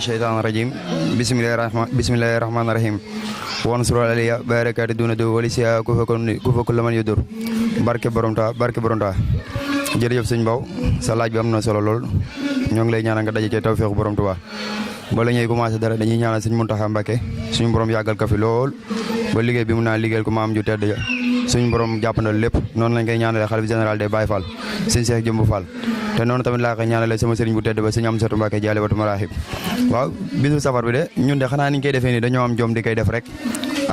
الشيطان الرجيم بسم الله الرحمن الرحيم وانصر علي بركات دون دو ولسيا كوفا كل من يدور barke borom ta jërëjëf sëñ Mbaw sa laaj bi am na solo lool ñoo ngi lay ñaanal nga daje ci tawfeexu borom Tuubaa ba la ñuy commencé dara dañuy ñaanal sëñ Muntaxa Mbàkke suñu borom yàggal ko fi lool ba liggéey bi mu naa liggéeyal ko maam ju tedd ja suñu borom jàppandal lépp noonu lañ koy ñaanalee xalifa général des Baye Fall sëñ Cheikh Jëmb Fall te noonu tamit laa koy ñaanalee sama sëriñ bu tedd ba sëñ Amsatu Mbàkke jaale watu maraaxib waaw bisu safar bi de ñun de xanaa niñ koy defee nii dañoo am jom di koy def rek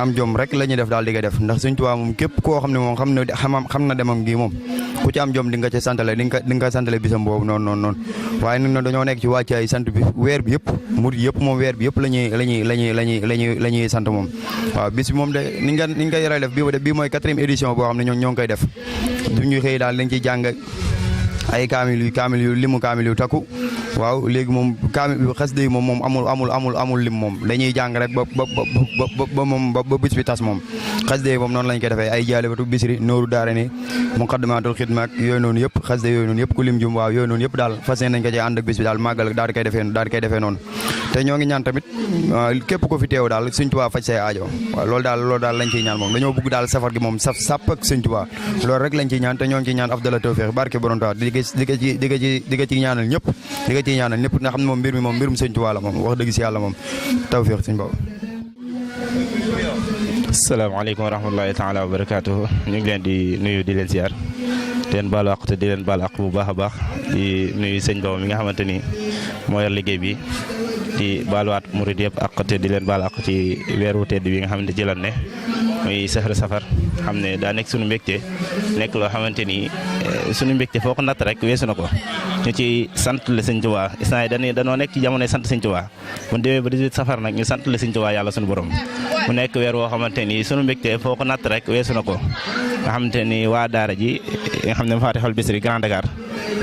am jom rek la ñuy def daal di koy def ndax Sëñ Tuubaa moom képp koo xam ne moom xam na demam gi moom ku ci am jom di nga ci santale di nga santale bisam boobu noonu waaye ñun dañoo nekk ci wàccaay sant bi weer bi yëpp murid yëpp moom weer bi yëpp la ñuy sant moom waaw bis bi moom de ni nga koy yoree def bii mooy 4e édition boo xam ne ñoo ngi koy def du ñu xëy daal dañ ciy jàng ay kaamil yu limu kaamil yu takku waaw léegi moom kaamil xasida yi moom amul lim moom dañuy jàng rek ba bis bi tas moom xasida yi moom noonu lañ koy defee ay jaalibatu bisri nooru daara ni muqaddamatul xidma ak yooyu noonu yëpp xasida yooyu noonu yëpp ku lim jum waaw yooyu noonu yëpp daal fas yéene nañ ko ci ànd ak bis bi daal màggal daal di koy defee noonu te ñoo ngi ñaan tamit képp ko fi teew daal Sëñ Tuubaa faj say aajo waaw loolu daal lañ ciy ñaan moom dañoo bëgg daal safar gi moom sàpp ak Sëñ Tuubaa loolu rek lañ ciy ñaan te ñoo ngi ciy ñaan afdala tawfiq barke borom Tuubaa di nga ci ñaanal ñëpp nga xam ne moom mbir mi moom mbirum Sëñ Tuubaa la moom wax dëgg si yàlla moom tawfiq Sëñ Baaw. asalaamaaleykum wa rahmatulahi taala wa barakaatuhu ñu ngi leen di nuyu di leen ziar di leen baalu àq te di leen baal àq bu baax a baax di nuyu Sëñ Baaw mi nga xamante ni moo yor liggéey bi di baaluwaat murid yëpp àq te di leen baal àq ci weeru tedd bi nga xamante ci lan ne muy sahru safar xam ne daa nekk suñu mbégte nekk loo xamante ni suñu mbégte foo ko natt rek weesu na ko ñu ci sant la Sëñ Tuubaa instant yi danoo nekk ci jamonoy sant Sëñ Tuubaa bu ñu demee ba 18 safar nag ñu sant la Sëñ Tuubaa yàlla suñu borom mu nekk weer woo xamante ni suñu mbégte foo ko natt rek weesu na ko nga xamante ni waa daara ji nga xam ne Mafatihul Bichri Grand Dakar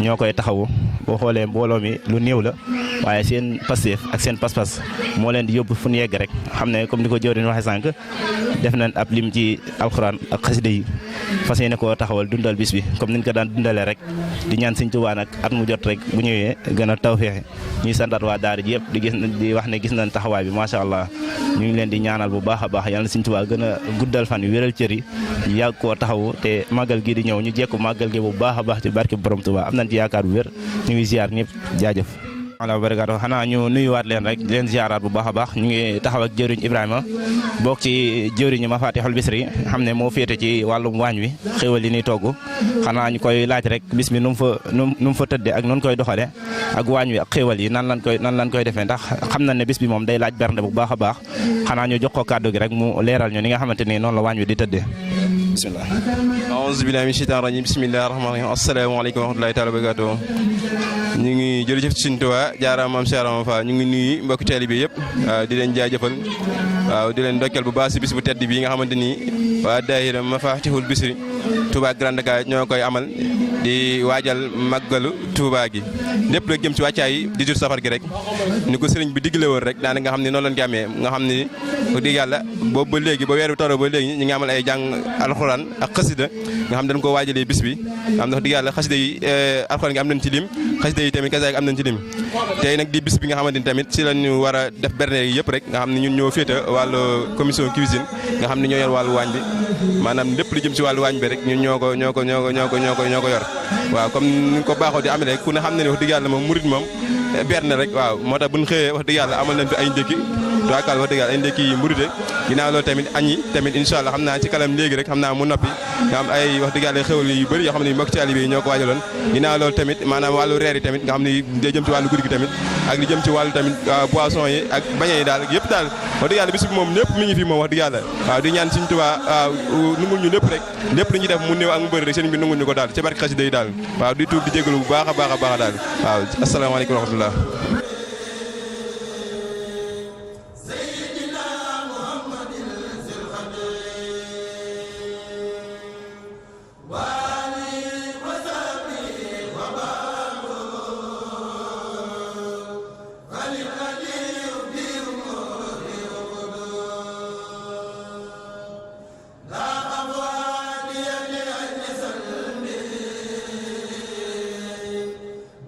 ñoo koy taxawu boo xoolee mbooloo mi lu néew la waaye seen pastéef ak seen pas-pas moo leen di yóbbu fu ñu yegg rek xam ne comme ni ko jëwriñ waxee sànq def nañ ab lim ci alxuraan ak xasida yi fas yéene koo taxawal dundal bis bi comme niñ ko daan dundalee rek di ñaan Sëñ Tuubaa nag at mu jot rek bu ñëwee gën a tawfeexe ñuy santaat waa daara ji yëpp di wax ne gis nañ taxawaay bi macha allah ñu ngi leen di ñaanal bu baax a baax yàlla na Sëñ Tuubaa gën a guddal fan yi wéral cër yi ñu yàgg koo taxawu te màggal gi di ñëw ñu jekku màggal gi bu baax a baax ci barke borom Tuubaa am nañ ci yaakaar bu wér ñu ngi ziar ñëpp jaajëf ala barakaatu xanaa ñu nuyuwaat leen rek di leen ziaraat bu baax a baax ñu ngi taxaw ak jëwriñ Ibrahima bokk ci jëwriñu Mafatihul Bichri xam ne moo féete ci wàllum waañ wi xéwal yi ñuy togg xanaa ñu koy laaj rek bis bi nu mu fa tëddee ak noonu koy doxale ak waañ wi ak xéwal yi nan lañ koy defee ndax xam nañ ne bis bi moom day laaj bernde bu baax a baax xanaa ñu jox ko kàddu gi rek mu leeral ñu ni nga xamante ni noonu la waañ wi di tëddee bismillah aouzu billahi min shaytaan rajim bismillahi rahmaani rahim asalaamaaleykum wa rahmatulahi taala wa barakaatu ñu ngi jërëjëf ci Sëñ Tuubaa jaaraam maam Cheikh Rama Fall ñu ngi nuyu mbokki taalibe bi yëpp di leen jaajëfal waaw di leen ndokkeel bu baax si bis bu tedd bi nga xamante ni waa daayira Mafatihul Bichri Touba Grand Dakar ñoo koy amal di waajal màggalu Touba gi lépp rek jëm ci wàccaay 18 safar gi rek ni ko sëriñ bi digle woon rek daanaka nga xam ne noonu lañ ko amee nga xam ni wax dëgg yàlla boobu ba léegi ba weer bi toro ba léegi ñu ngi amal ay jàng alxuraan ak xasida nga xam dañ ko waajalee bis bi nga xam ne wax dëgg yàlla xasida yi alxuraan gi am nañ ci lim xasida yi tamit kasaak am nañ ci lim tey nag di bis bi nga xamante ni tamit si lañu war a def berne yi yëpp rek nga xam ne ñun ñoo féete wàllu commission cuisine nga xam ne ñoo yor wàllu waañ bi maanaam lépp lu jëm si wàllu waañ bi rek ñun ñoo ko yor waaw comme ni ko baaxoo di amee rek ku ne xam ne ne wax dëgg yàlla moom murit moom berne rek waaw moo tax bu ñu xëyee wax dëgg yàlla amal nañ fi ay ndékki tuwaakal wax dëgg yàlla ay ndékki yi murite ginnaaw loolu tamit añ yi tamit incha allah xam naa ci kanam léegi rek xam naa mu noppi nga am ay wax dëgg yàlla xewal yu bëri yoo xam ne mbokk taalibe yi ñoo ko waajaloon ginnaaw loolu tamit maanaam wàllu reer yi tamit nga xam ne day jëm ci wàllu guddi gi tamit ak li jëm ci wàllu tamit boisson yi ak bañe yi daal yëpp daal wax dëgg yàlla bis bi moom lépp mi ngi fi moom wax dëgg yàlla waaw di ñaan Sëñ Tuubaa waaw nungul ñu lépp rek lépp lu ñuy def mu néew ak mu bëri rek sëriñ bi nungul ñu ko daal ci barke xasida yi daal waaw di tuub di jégalu bu baax a baax a baax daal waaw asalaamaaleykum wa rahmatullah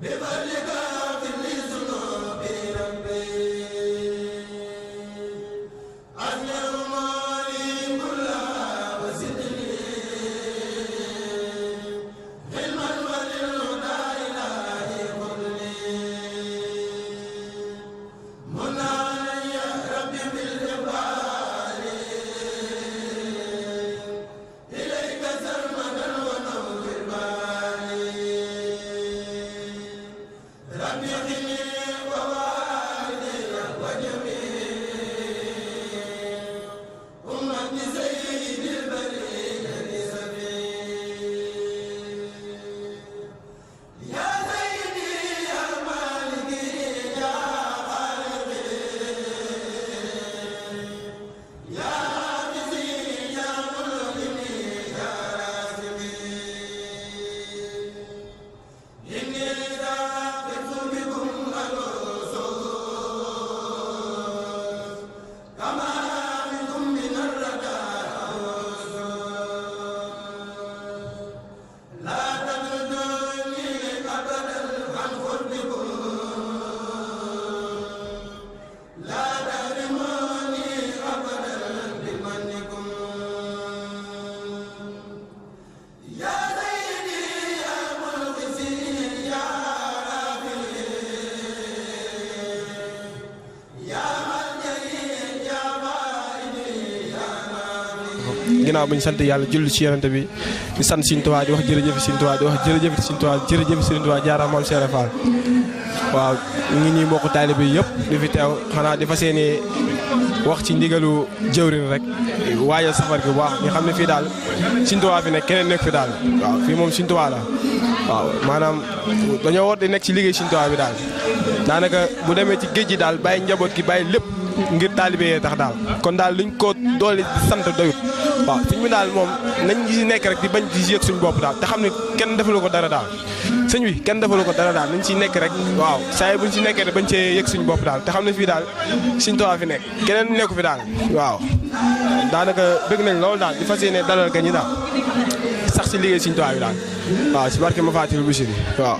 بفضلك في الظلم ginnaaw bañ sant yàlla julli ci yonent bi di sant Sëriñ Tuubaa di wax jërëjëf Sëriñ Tuubaa di wax jërëjëf Sëriñ Tuubaa jërëjëf Sëriñ Tuubaa jaaraama Maam Cheikh Fall waaw ñu ngi nii mbokku taalibe yi yëpp di fi teew xanaa di fas yéene wax ci ndigalu jëwrin rek waajal safar gi bu baax ñu xam ne fii daal Sëriñ Tuubaa fi nekk keneen nekk fi daal waaw fii moom Sëriñ Tuubaa la waaw maanaam dañoo war di nekk ci liggéey Sëriñ Tuubaa bi daal daanaka bu demee ci géej gi daal bàyyi njaboot gi bàyyi lépp ngir taalibe yee tax daal kon daal luñ ko doole di sant doyut waaw sëñ bi daal moom nañ ci nekk rek di bañ di yëg suñu bopp daal te xam ne kenn defalu ko dara daal sëñ bi kenn defalu ko dara daal nañ ciy nekk rek waaw saa yi buñ ci nekkee bañ cee yëg suñu bopp daal te xam ne fii daal Sëriñ Tuubaa fi nekk keneen nekku fi daal waaw daanaka bëgg nañ loolu daal di fas yéene dalal ga ñi daal sax si liggéey Sëriñ Tuubaa bi daal waaw si barke Mafaatihul Bichri waaw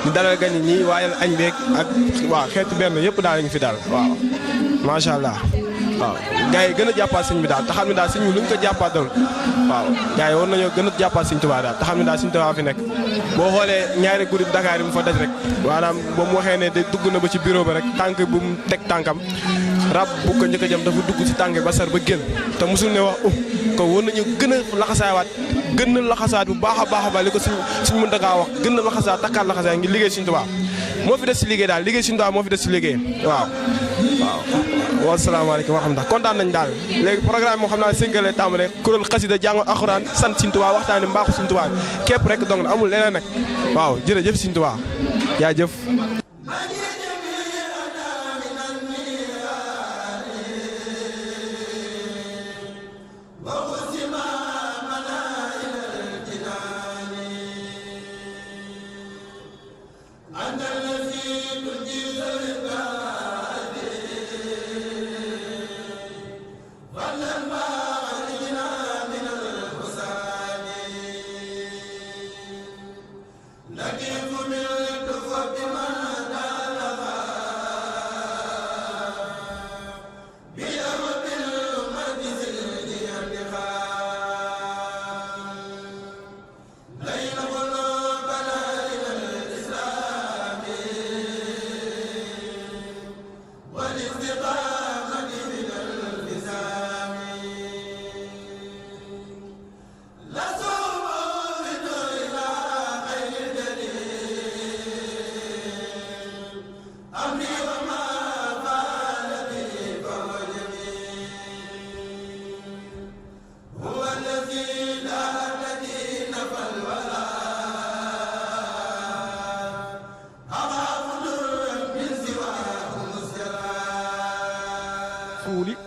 di dalal gan ñi waayal añ beeg ak waaw xeetu benn yëpp daal ngi fi daal waaw macha allah waaw gars yi gën a jàppaat sëñ bi daal te xam ne daal sëñ bi luñ ko jàppaat doon waaw gars yi war nañoo gën a jàppaat Sëriñ Tuubaa daal te xam ne daal Sëriñ Tuubaa fi nekk boo xoolee ñaari groupe Dakar yi mu fa daj rek maanaam ba mu waxee ne de dugg na ba ci bureau ba rek tànk bu mu teg tànkam rab bu ko njëkk a jëm dafa dugg ci tànk ba sar ba génn te mosul ne wax kon war nañu gën a laxasaawaat gën a laxasaat bu baax a baax li ko suñ mën dakaa wax gën a laxasaat takkaat laxasaat ngir liggéey Sëriñ Tuubaa moo fi des si liggéey daal liggéey Sëriñ Tuubaa moo fi des si liggéey waaw waaw wasalaamaaleykum wa rahmatulah kontaan nañ daal léegi programme moo xam naa sëngale tàmbale kuréel xasida jàng alxuraan sant Sëriñ Tuubaa waxtaane mbaaxu Sëriñ Tuubaa képp rek donc amul leneen nag waaw jërëjëf Sëriñ Tuubaa jaajëf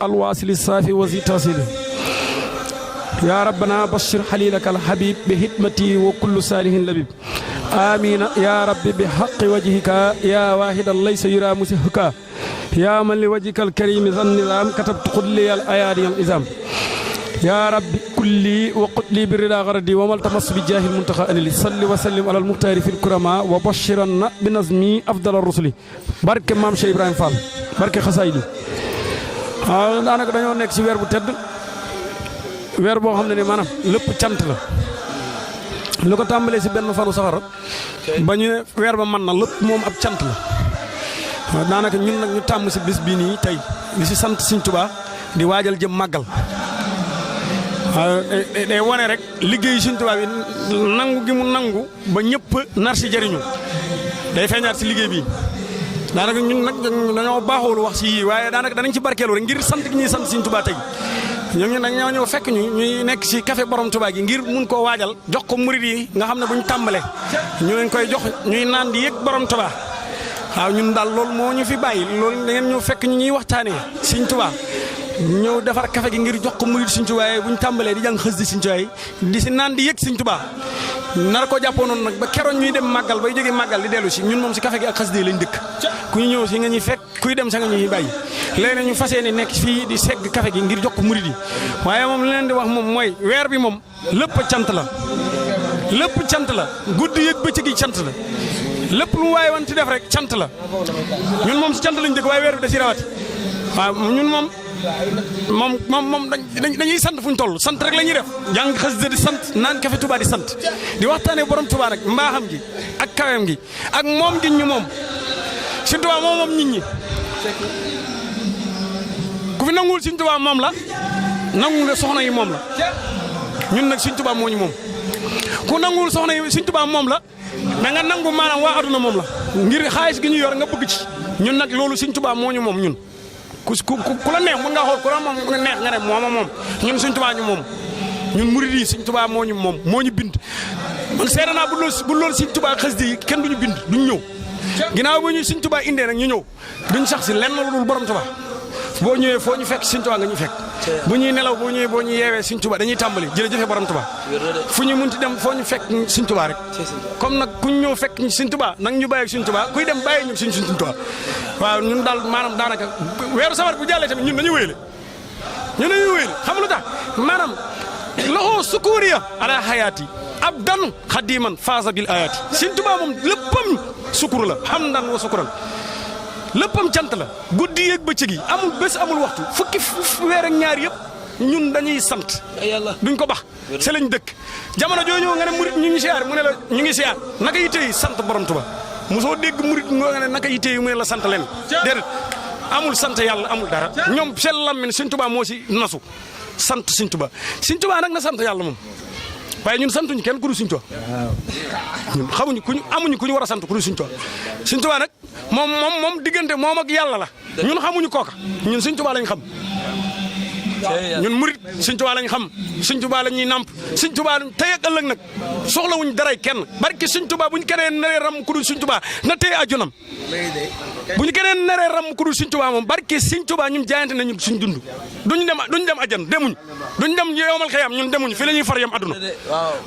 الواصل الصافي وزي تصل يا ربنا بشر حليلك الحبيب بهتمتي وكل صالح لبيب آمين يا رب بحق وجهك يا واحدا ليس يرى مسحك يا من لوجهك الكريم ذا النظام كتبت قل لي الأيادي الإزام يا رب كلي وقل لي بالرضا غردي وما التمس بجاه المنتقى أن صل وسلم على المختار في الكرماء وبشرنا بنظمي أفضل الرسل بارك مام شيخ إبراهيم فال بارك خسايدي waaw daanaka dañoo nekk ci weer bu tedd weer boo xam ne ni maanaam lépp cant la lu ko tàmbalee ci benn fanu safar ba ñu ne weer ba mën na lépp moom ab cant la waaw daanaka ñun nag ñu tàmm ci bis bii nii tey di ci sant Sëriñ Tuubaa di waajal jëm màggal waaw day wane rek liggéeyu Sëriñ Tuubaa bi nangu gi mu nangu ba ñëpp nar ci jëriñu day feeñaat ci liggéey bi daanaka ñun nag dañoo baaxoolu wax ci yii waaye daanaka danañ ci barkeelu rek ngir sant gi ñuy sant Sëriñ Tuubaa tey ñoom dañoo ñëw fekk ñuy nekk ci café borom Tuubaa gi ngir mun koo waajal jox ko murid yi nga xam ne buñ tàmbalee ñu leen koy jox ñuy naan di yëg borom Tuubaa waaw ñun daal loolu moo ñu fi bàyyi loolu da ngeen ñëw fekk ñu ñuy waxtaanee Sëriñ Tuubaa ñëw defar café gi ngir jox ko murid Sëriñ Tuubaa buñ tàmbalee di jàng xës di Sëriñ Tuubaa di si naan di yëg Sëriñ Tuubaa nar ko jàppoo noonu nag ba keroon ñuy dem màggal bay jógee màggal di dellu si ñun moom si café gi ak xasida lañ dëkk ku ñu ñëw si nga ñuy fekk kuy dem sa nga ñuy bàyyi léegi nag ñu fas yéene nekk fii di segg café gi ngir jox ko murid yi waaye moom li leen di wax moom mooy weer bi moom lépp cant la lépp cant la guddi yëg bëccëg yi cant la lépp lu waaye wan ci def rek cant la ñun moom si cant lañ dëkk waaye weer bi da si rawati waaw ñun moom dañuy sant fu ñu toll sant rek la ñuy def jàng xasida di sant naan café Touba di sant di waxtaanee borom Touba nag mbaaxam gi ak kawem gi ak moom gi ñu moom Sëriñ Touba moom nit ñi ku fi nanguwul Sëriñ Touba moom la nangu nga soxna yi moom la ñun nag Sëñ Tuubaa moo ñu moom ku nanguwul soxna yi Sëñ Tuubaa moom la da nga nangu maanaam waa aduna moom la ngir xaalis gi ñu yor nga bëgg ci ñun nag loolu Sëñ Tuubaa moo ñu moom ñun ku la neex mën nga xool ku la moom neex nga ne mooma moom ñun Sëñ Tuubaa ñu moom ñun murid yi Sëñ Tuubaa moo ñu moom moo ñu bind man seede naa bu loolu Sëñ Tuubaa xasida yi kenn duñu bind duñ ñëw ginnaaw ba ñu Sëñ Tuubaa indee nag ñu ñëw duñ sax si lenn lu dul borom Tuubaa boo ñëwee foo ñu fekk Sëñ Tuubaa nga ñu fekk bu ñuy nelaw boo ñëwee boo ñu yeewee Sëñ Tuubaa dañuy tàmbali jërëjëf borom Tuubaa fu ñu munti dem foo ñu fekk Sëñ Tuubaa rek comme nag kuñ ñëw fekk Sëñ Tuubaa nag ñu bàyyi Sëñ Tuubaa kuy dem bàyyi ñu Sëñ Tuubaa waaw ñun daal maanaam daanaka weeru safar bu jàllee tamit ñun dañuy wéyale xam lu tax maanaam loxo sukuriya ala hayati abdan xadiman faasa bil ayati Sëñ Tuubaa moom léppam sukuru la hamdan wa sukuran léppam cant la guddi yeeg bëccëg yi amul bés amul waxtu fukki weer ak ñaar yëpp ñun dañuy sant duñ ko bax se lañ dëkk jamono jooju nga ne murit ñu ngi siyaar mu ne la ñu ngi siyaar naka yi tey sant borom Tuubaa mosoo dégg murit nga ne naka yi tey mu ne la sant leen déedéet amul sant yàlla amul dara ñoom seen lammin Sëñ Tuubaa moo si nasu sant Sëñ Tuubaa Sëñ Tuubaa nag na sant yàlla moom waaye ñun santuñu kenn ku dul Sëñ Tuubaa ñun xamuñu amuñu ku ñu war a sant ku dul Sëñ Tuubaa Sëñ Tuubaa nag moom diggante moom ak yàlla la ñun xamuñu kooka ñun Sëñ Tuubaa lañ xam ñun murit Sëñ Tuubaa lañ xam Sëñ Tuubaa la ñuy namp Sëñ Tuubaa tey ak ëllëg nag soxlawuñ daray kenn barki Sëñ Tuubaa bu ñu keneen naree ram ku dul Sëñ Tuubaa na tey ajunam bu ñu keneen naree ram ku dul Sëñ Tuubaa moom barki Sëñ Tuubaa ñun jaayante nañu suñ dund duñ dem ajjan demuñ duñ dem yowmal xiyaam ñun demuñ fii la ñuy far yam adduna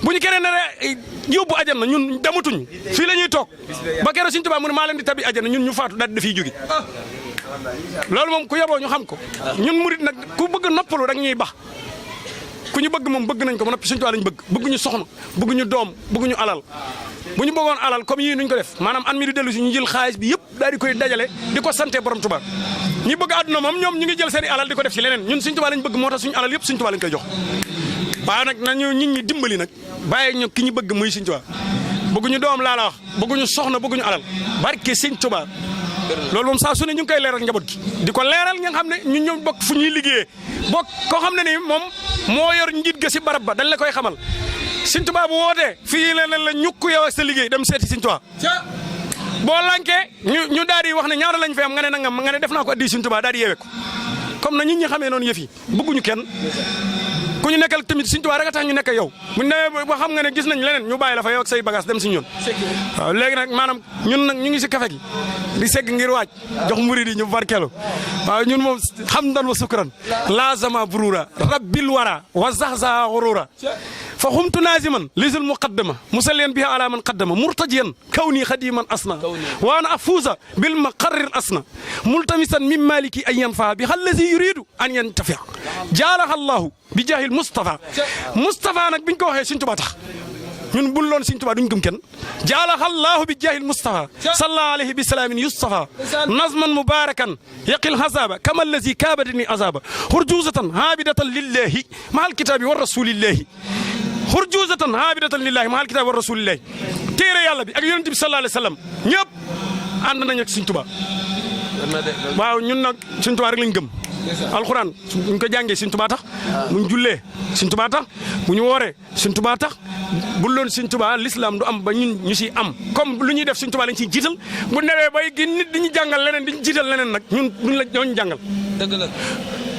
bu ñu keneen naree yóbbu ajjan na ñun dematuñ fii la ñuy toog ba keroog Sëñ Tuubaa mu ne maa leen di tabi ajjan ñun ñu faatu daal di fiy jóge loolu moom ku yeboo ñu xam ko ñun murit nag ku bëgg noppalu rek ñuy bax ku ñu bëgg moom bëgg nañ ko ba noppi Sëñ Tuubaa lañ bëgg ñu soxna bëgg ñu doom bëgg ñu alal bu ñu bëggoon alal comme yii nuñ ko def maanaam an mi di dellu si ñu jël xaalis bi yëpp daal di koy dajale di ko sante borom Tuubaa ñi bëgg àdduna moom ñoom ñu ngi jël seen i alal di ko def ci leneen ñun Sëñ Tuubaa lañ bëgg moo tax suñu alal yëpp Sëñ Tuubaa lañ koy jox waaye nag nañu nit ñi dimbali nag bàyyi ñu ki ñu bëgg muy Sëñ Tuubaa bëgguñu doom laa la wax bëgguñu soxna bëgguñu alal barke Sëñ Tuubaa loolu moom saa su ne ñu ngi koy leeral njaboot gi di ko leeral nga xam ne ñun ñoo bokk fu ñuy liggéeyee bokk koo xam ne ni moom moo yor njiit ga si barab ba dañ la koy xamal Sëñ Tuubaa bu wootee fii la ñukk yow ak sa liggéey dem seeti Sëñ Tuubaa boo lankee ñu daal di wax ne ñaata lañ fi am nga ne nangam nga ne def naa ko addi Sëñ Tuubaa daal di yeewee ko comme na nit ñi xamee noonu yëf yi bëgguñu kenn ku ñu nekkal tamit Sëñ Tuubaa rek a tax ñu nekk yow bu ñu demee ba xam nga ne gis nañ leneen ñu bàyyi la fa yow ak say bagage dem si ñun waaw léegi nag maanaam ñun nag ñu ngi si kafe gi di segg ngir waaj jox murid yi ñu barkeelu waaw ñun moom hamdan wa sukran lazama burura rabbil wara wa zahza ghurura fa xumtu naziman lisul muqaddama musalliyan biha ala man qaddama murtajiyan kawni khadiman asna wa ana afuza bil maqarrir asna multamisan min maliki an yanfa bi allazi yuridu an yantafi jaalaha allah bi jaahil Moustapha nag biñ ko waxee Sëñ Tuubaa tax ñun buñ loon Sëñ Tuubaa duñ gëm kenn jaalaha allahu bi jaahil Moustapha salla alayhi bi salaamin yustafa nazman mubarakan yaqil hazaba kama allazi kaabadani azaba hurjuzatan habidatan lillahi mahal kitabi wa rasulillahi hurjuzatan habidatan lillahi mahal kitabi wa rasulillahi téere yàlla bi ak yonent bi sallallahu alayhi wa sallam ñëpp ànd nañ ak Sëñ Tuubaa waaw ñun nag Sëñ Tuubaa rek lañ gëm alxuraan buñ ko jàngee Sëñ Tuubaa tax buñ jullee Sëñ Tuubaa tax bu ñu wooree Sëñ Tuubaa tax bu loon Sëñ Tuubaa l'islam du am ba ñun ñu siy am comme lu ñuy def Sëñ Tuubaa lañ ciy jiital bu newee bay gi nit di ñu jàngal leneen di ñu jiital leneen nag ñun duñ la dooñu jàngal dëgg la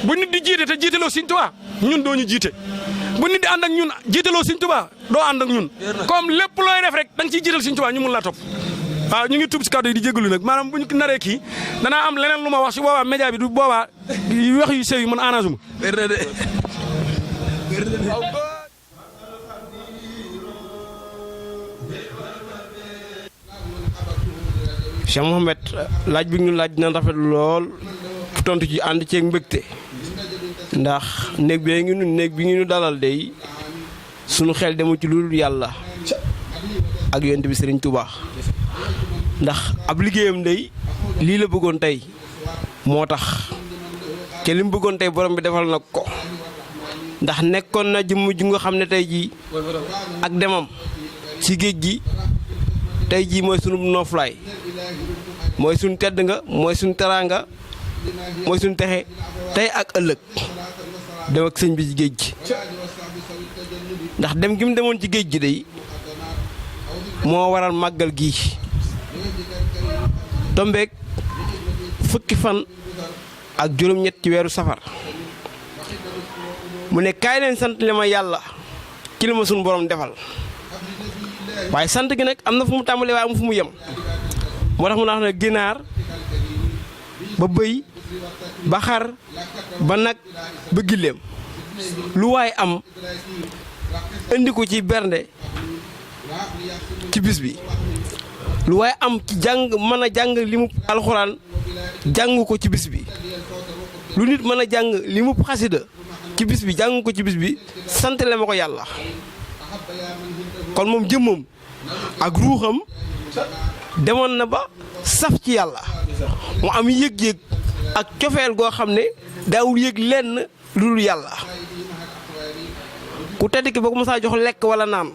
bu nit di jiite te jiitaloo Sëñ Tuubaa ñun doo ñu jiite bu nit di ànd ak ñun jiitaloo Sëñ Tuubaa doo ànd ak ñun comme lépp looy def rek da nga ciy jiital Sëñ Tuubaa ñu mun laa topp waaw ñu ngi tuub si kàddu yi di jégalu nag maanaam bu ñu naree kii danaa am leneen lu ma wax si boobaa média bi du boobaa wax yu sew yi man arrangé ma. Cheikh Mouhamed laaj bi ñu laaj dina rafet lool tontu ci ànd ceeg mbégte ndax néeg bi ngi ñu dalal day sunu xel demu ci lu dul yàlla ak yonent bi Serigne Touba. ndax ab liggéeyam day lii la bëggoon tey moo tax te li mu bëggoon tey borom bi defal na ko ndax nekkoon na jëmm ju nga xam ne tey jii ak demam ci géej gi tey jii mooy sunu nooflaay mooy sunu tedd nga mooy sunu teraanga mooy sunu texe tey ak ëllëg dem ak sëñ bi ci géej gi ndax dem gi mu demoon ci géej gi day moo waral màggal gii tombeek fukki fan ak juróom-ñett ci weeru safar mu ne kaay leen sant li ma yàlla ci li ma sunu borom defal waaye sant gi nag am na fu mu tàmbalee waaye am fu mu yem moo tax mu wax ne ginaar ba bëy ba xar ba nag ba gileem lu waay am indi ko ci bernde ci bis bi lu waaye am ci jàng mën a jàng li mu alxuraan jàng ko ci bis bi lu nit mën a jàng li mu xasida ci bis bi jàng ko ci bis bi sant le ma ko yàlla kon moom jëmmam ak ruuxam demoon na ba saf ci yàlla mu am yëg-yëg ak cofeel goo xam ne daawul yëg lenn lu dul yàlla ku tedd ki ba ko mësaa jox lekk wala naan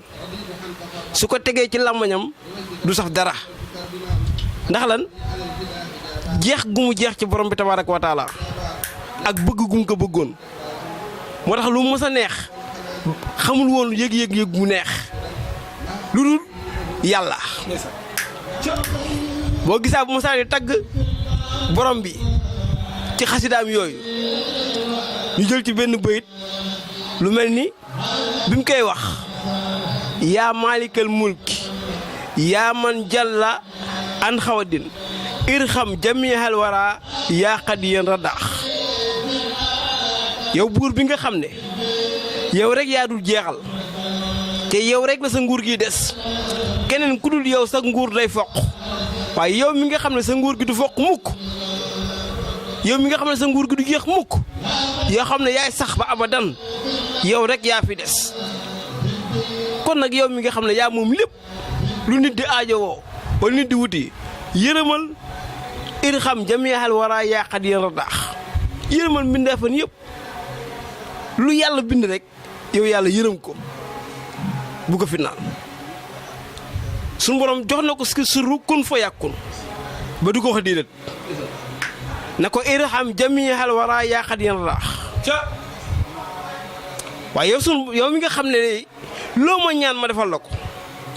su ko tegee ci làmmañam du saf dara ndax lan jeex gu mu jeex ci borom bi tabaaraka wa taala ak bëgg gu mu ko bëggoon moo tax lu mës a neex xamul woon yëg-yëg mu neex lu dul yàlla boo gisaa bu mësaa di tagg borom bi ci xasidaam yooyu ñu jël ci benn bayit lu mel ni bi mu koy wax yaa maalikal mulki yaa man jalla an xawadin irxam jamihal wara yaa xadiyan radaax yow buur bi nga xam ne yow rek yaa dul jeexal te yow rek la sa nguur gi des keneen ku dul yow sa nguur day foq waaye yow mi nga xam ne sa nguur gi du foq mukk yow mi nga xam ne sa nguur gi du jeex mukk yoo xam ne yaay sax ba abadan yow rek yaa fi des kon nag yow mi nga xam ne yaa moom lépp lu nit di aajowoo wala nit di wuti yërëmal irxam jamihal wara yaa xadiyan radaax yërëmal mbindeefan yëpp lu yàlla bind rek yow yàlla yërëm ko bu ko fi naan suñu borom jox na ko sirru kun fa yàkkun ba du ko wax déedéet na ko irham jamihal wara yaa xadiyan radaax waaye yow mi nga xam ne loo ma ñaan ma defal la ko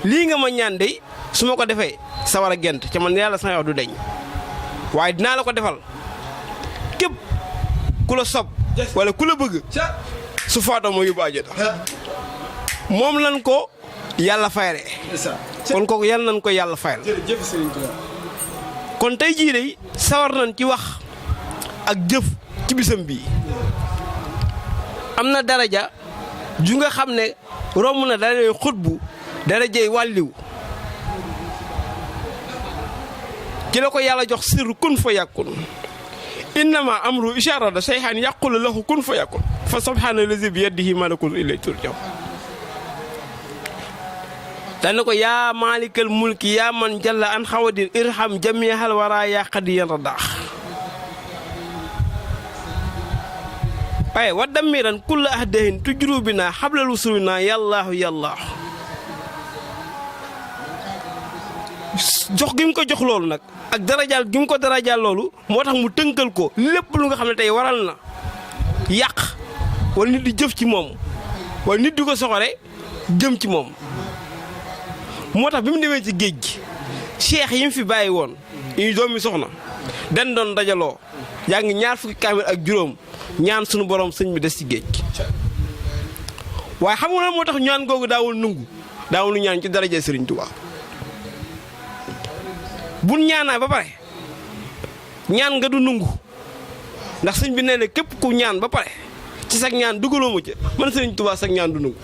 lii nga ma ñaan de su ma ko defee sawar a gent ca man yàlla sama wax du deñ waaye dinaa la ko defal képp ku la sob wala ku la bëgg su faatoo moo yóbbu àjjana moom lan ko yàlla fayre kon kooku yàlla nañ ko yàlla fayal kon tey jii de sawar nañ ci wax ak jëf ci bisam bii am na daraja ju nga xam ne romb na darajay xutbu darajay wàlliw ci la ko yàlla jox sirru kun fa yàkkun innama amru isharada shay'an yaqulu lahu kun fa yàkkun fa subhana allazi bi yadihi malakul ilay turjaw dana ko yaa maalikal mulki yaa man jalla an xawadin irham jamihal wara yaa xadiyan radaax waaye wa damiran kulla ahdahin tujru bina xablal usulina yàllaahu yàllaahu jox gi mu ko jox loolu nag ak darajaal gi mu ko darajaal loolu moo tax mu tënkal ko lépp lu nga xam ne tey waral na yàq wala nit di jëf ci moom wala nit di ko soxore jëm ci moom moo tax bi mu demee ci géej gi cheikh yi mu fi bàyyi woon yi doomi soxna den doon dajaloo yaa ngi ñaar fukki kaamil ak juróom ñaan sunu borom sëñ bi des ci géej gi waaye xam nga moo tax ñaan googu daawul nungu daawul ñaan ci daraja Sëriñ Tuubaa bu ñaanaa ba pare ñaan nga du nungu ndax sëñ bi nee na képp ku ñaan ba pare ci sag ñaan dugaloo ma ca man Sëriñ Tuubaa sag ñaan du nungu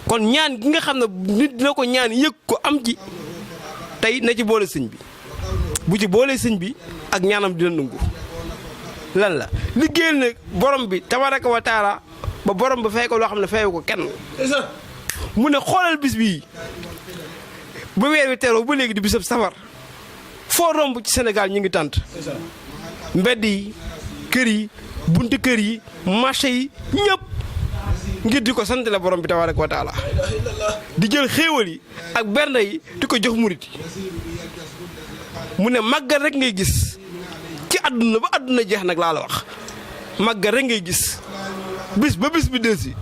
kon ñaan gi nga xam ne nit dina ko ñaan yëg ko am ci tey na ci boole sëñ bi bu ci boolee sëñ bi ak ñaanam dina nungu lan la liggéeyal na borom bi tabaraka wa taala ba borom bi fay ko loo xam ne fayu ko kenn mu ne xoolal bis bii ba weer wi teroo ba léegi di bisab safar foo romb ci Sénégal ñu ngi tànt mbedd yi kër yi buntu kër yi marché yi ñëpp ngir di ko sant la borom bi tabaaraka wa taala di jël xéewal yi ak bernde yi di ko jox murit yi mu ne màggal rek ngay gis ci àdduna ba àdduna jeex nag laa la wax màggal rek ngay gis bis ba bis bi delsi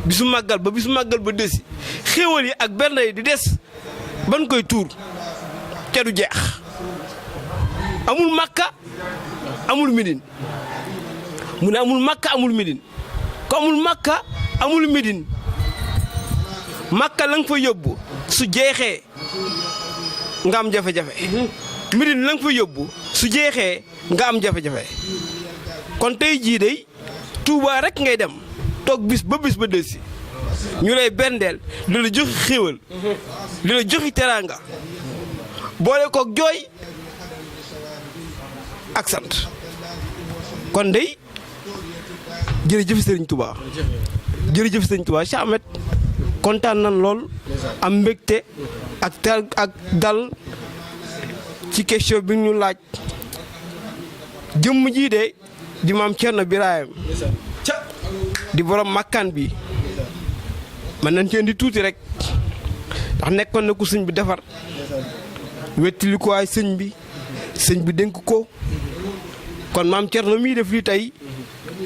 bisu màggal ba bisu màggal ba desi xéewal yi ak bernde yi di des ban koy tuur te du jeex amul Makka amul Médine mu ne amul Makka amul Médine ko amul Makka amul Médine Makka la nga fa yóbbu su jeexee nga am jafe-jafe Médine la nga fa yóbbu su jeexee nga am jafe-jafe kon tey jii day Touba rek ngay dem toog bis ba desi ñu lay bendeel di la joxi xéwal di la joxi teraanga boole koog jooy ak sant kon day jërëjëf Serigne Touba jërëjëf Serigne Touba Cheikh Ahmed kontaan nan lool am mbégte ak dal ci question bi ñu laaj jëmm jii de di maam Thierno Birahim di borom makkaan bi man nañ ci indi tuuti rek ndax nekkoon na ku sëñ bi defar wettili ko ay sëñ bi dénk ko kon maam Thierno mii def lii tey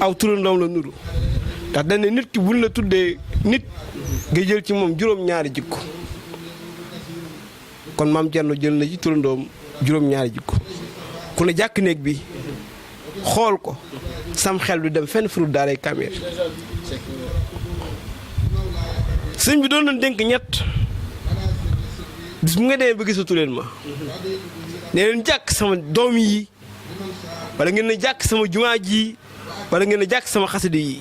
aw turandoom la nuru ndax dañ ne nit ki buñ la tuddee nit nga jël ci moom juróom-ñaari jikko kon maam Thierno jël na ci turandoom juróom-ñaari jikko ku ne jàkk néeg bi xool ko sam xel du dem fenn furu daaray Kamil sëñ bi doon na dénk ñett bis bu nga demee ba gisatu leen ma nee leen jàkk sama doom yi wala ngeen ne jàkk sama jumaa ji wala ngeen ne jàkk sama xasida yi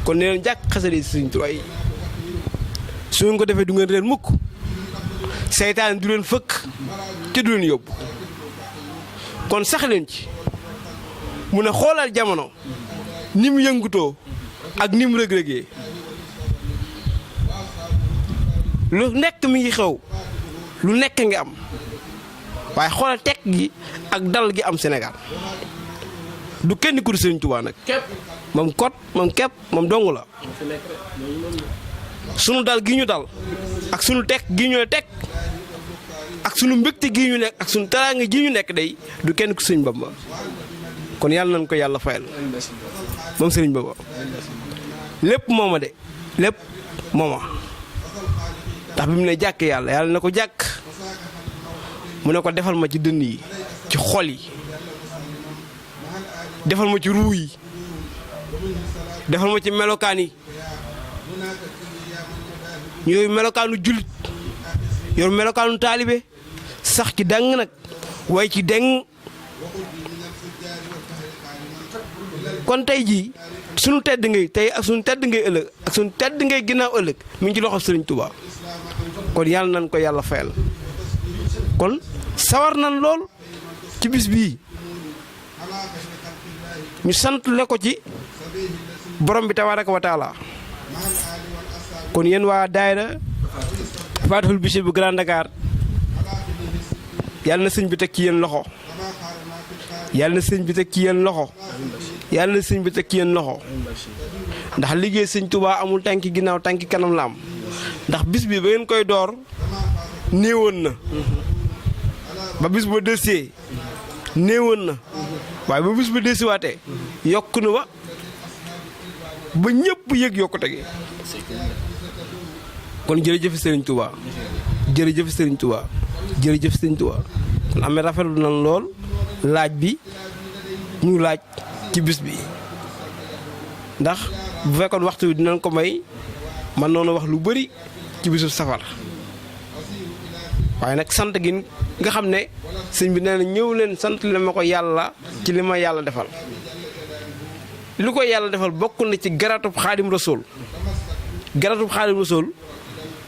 kon nee leen jàkk xasida yi Sëñ Tuubaa yi su ngeen ko defee du ngeen réer mukk seytaan du leen fëkk te du leen yóbbu kon sax leen ci mu ne xoolal jamono ni mu yëngutoo ak ni mu rëg-rëgee lu nekk mi ngi xew lu nekk nga am waaye xoolal tekk gi ak dal gi am Sénégal du kenn ku du Sëriñ Tuubaa nag moom kot moom kepp moom dongu la sunu dal gi ñu dal ak sunu tekk gi ñu tekk ak sunu mbégte gi ñu nekk ak sunu teraanga gi ñu nekk day du kenn ku Sëriñ Bamba kon yàlla nañ ko yàlla fayal moom Sëriñ Bamba lépp mooma de lépp mooma ndax bi mu ne jàkk yàlla na ko jàkk mu ne ko defal ma ci dënn yi ci xol yi defal ma ci ruu yi defal ma ci melokaan yi yooyu melokaanu jullit yor melokaanu taalibe sax ci dang nag way ci deng kon tey jii sunu tedd ngay tey ak sunu tedd ngay ëllëg ak sunu tedd ngay ginnaaw ëllëg mi ngi ci loxo Sëriñ Tuubaa kon yàlla nañ ko yàlla fayal kon sawar nañ lool ci bis bii ñu sant le ko ci borom bi tabaaraka wa taala kon yéen waa daayira Fatihul Bichri bu Grand Dakar yàlla na sëñ bi teg ci yéen loxo yàlla na sëñ bi teg ci yéen loxo yàlla na sëñ bi teg ci yéen loxo ndax liggéey Sëñ Tuubaa amul tànki ginnaaw tànki kanam la am ndax bis bi ba ngeen koy door néewoon na ba bis ba dësee néewoon na waaye ba bis ba dësiwaatee yokku na ba ñëpp yëg yokkute gi kon jërëjëf Sëriñ Tuubaa jërëjëf Sëriñ Tuubaa jërëjëf Sëriñ Tuubaa kon amee rafetlu nañ lool laaj bi ñu laaj ci bis bi ndax bu fekkoon waxtu bi dinañ ko may man noonu wax lu bari ci bisu safar waaye nag sant gi nga xam ne sëñ bi nee na ñëw leen sant leen ma ko yàlla ci li ma yàlla defal li ko yàlla defal bokk na ci garatub Xaadim Rasuul garatub Xaadim Rasuul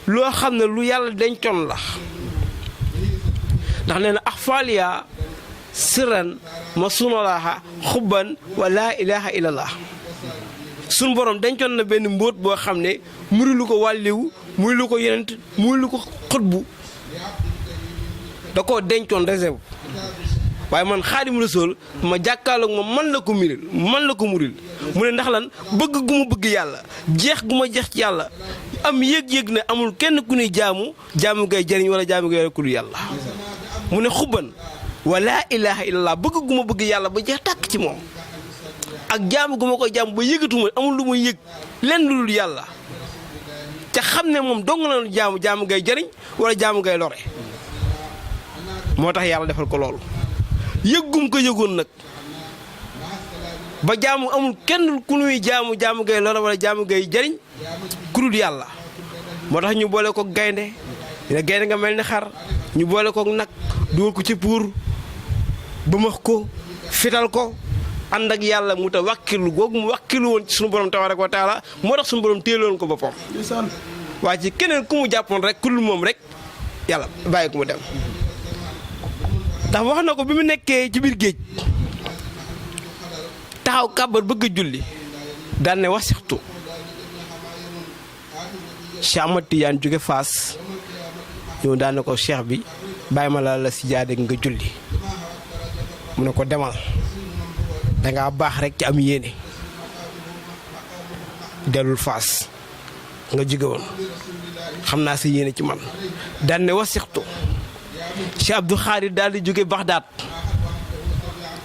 loo xam ne lu yàlla dencoon la ndax nee na axfaaliya sirran ma sunalaaha xubban wa laa ilaaha illallah suñu borom dencoon na benn mbóot boo xam ne muri lu ko wàlliwu muy lu ko yenent muy lu ko xutbu da koo dencoon réserve waaye man Xaadim Rasuul ma jàkkaarloog ma man la ko miril man la ko muril mu ne ndax lan bëgg gu ma bëgg yàlla jeex gu ma jeex ci yàlla am yëg-yëg ne amul kenn ku ñuy jaamu ngay jëriñ wala jaamu ngay rekul yàlla mu ne xubban wa laa ilaaha illallah bëgg gu ma bëgg yàlla ba jeex tàkk ci moom ak jaamu gu ma koy jaamu ba yëgatuma amul lu muy yëg lenn lu dul yàlla ca xam ne moom dong la jaamu ngay jëriñ wala jaamu ngay lore moo tax yàlla defal ko loolu yëggum ko yëgoon nag ba jaamu amul kenn ku nuy jaamu ngay lore wala jaamu ngay jëriñ ku dul yàlla moo tax ñu boole ko gaynde dina gaynde nga mel ni xar ñu boole ko nag dugal ko ci puur ba max ko fital ko ànd ak yàlla mu ta wàkkilu googu mu wàkkilu woon ci suñu borom tabaaraka wa taala moo tax suñu borom téeloon ko boppam waaye ci keneen ku mu jàppoon rek ku dul moom rek yàlla bàyyi ko mu dem ndax wax na ko bi mu nekkee ci biir géej taxaw kàbbar bëgg a julli daan ne wasixtu Cheikh Ahmad Tidiane jóge Faas ñëw daan ne ko cheikh bi bàyyi ma la si jaade nga julli mu ne ko demal dangaa baax rek ci am yéene dellul Faas nga jóge woon xam naa sa yéene ci man daan ne wasixtu Cheikh Abdou Khadir daal di jóge Baxdaad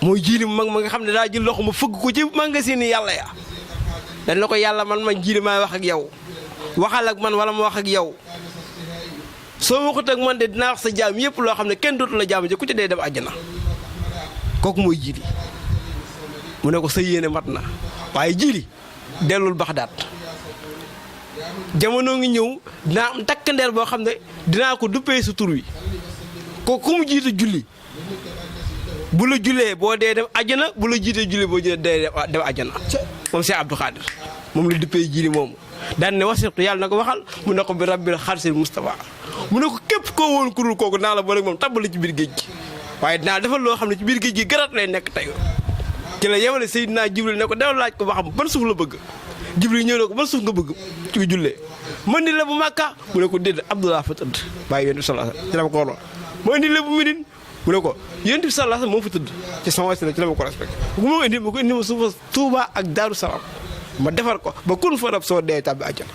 mooy jiili mag ma nga xam ne daa jël loxo ma fëgg ko ci magasin yi yàlla ya dañ la ko yàlla man jiili maay wax ak yow waxal ak man wala ma wax ak yow soo waxut ak man de dinaa wax sa jaam yëpp loo xam ne kenn dootu la jaam ji ku ci dee dem àjjana kooku mooy jiili mu ne ko sa yéene mat na waaye jiili dellul Baxdaad jamono ngi ñëw dinaa am takkandeer boo xam ne dinaa ko duppee sa tur wi ko ku mu jiite julli bu la jullee boo dee dem àjjana bu la jiite julli boo dee dem àjjana moom Cheikh Abdou Khadir moom la duppee jiili moomu daan ne wasirtu yàlla na ko waxal mu ne ko bi rabbil xarsil Mustafa mu ne ko képp koo woon kurul kooku naa la boole moom tàbbali ci biir géej gi waaye dinaa defal loo xam ne ci biir géej gi garat lay nekk tey ci la yemale Seydina Jibril ne ko demal laaj ko ba xam ban suuf la bëgg Jibril ñëw ne ko ban suuf nga bëgg ci jullee man di la bu Màkka mu ne ko dédd Abdullah fa tëdd bàyyi yonent bi sallallahu alayhi wasallam ci la ma ko waroon ma indi la bu Médine mu ne ko yonent bi sallallahu alayhi wasallam moo fa tëdd ci sama wasila ci la ma ko respecté bu ma ko indi ma suufa Tuuba ak Daaru Salaam ma defar ko ba kun fa rab soo dee tàbbi àjjana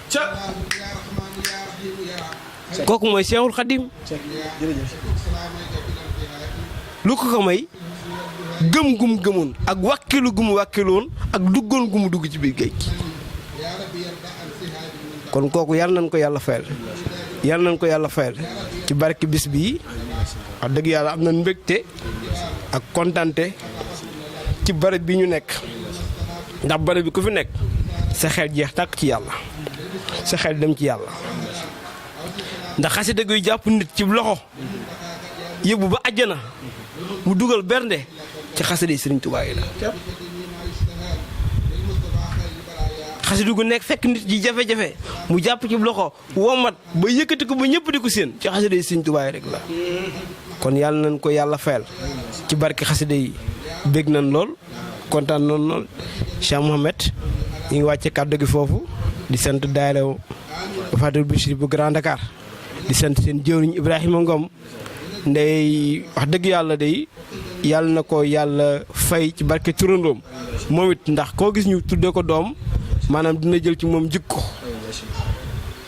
kooku mooy Cheikhul Khadim lu ko may gëm gum gëmoon ak wàkkilu gumu wàkkiloon ak duggoon gumu dugg ci biir géej gi kon kooku yàlla nañ ko yàlla fayal ci barki bis bii wax dëgg yàlla am na mbégte ak kontante ci barab bi ñu nekk ndax barab bi ku fi nekk sa xel jeex tàkk ci yàlla sa xel dem ci yàlla ndax xasida guy jàpp nit ci loxo yóbbu ba àjjana mu dugal bernde ci xasida yi Sëriñ Tuubaa yi la xasida gu nekk fekk nit ji jafe-jafe mu jàpp ci loxo womat ba yëkkati ko ba ñëpp di ko séen ci xasida yi Sëriñ Tuubaa yi rek la kon yàlla nañ ko yàlla fayal ci barki xasida yi bég nañ lool kontaan nañ lool Cheikh Mouhamed ñu ngi wàcce kàddu gi foofu di sant daayira Fatul Bichri bu Grand Dakar di sant seen jëwriñ Ibrahima Ngom ndey wax dëgg yàlla day yàlla na ko yàlla fay ci barke turandoom moom it ndax koo gis ñu tuddee ko doom maanaam dina jël ci moom jikko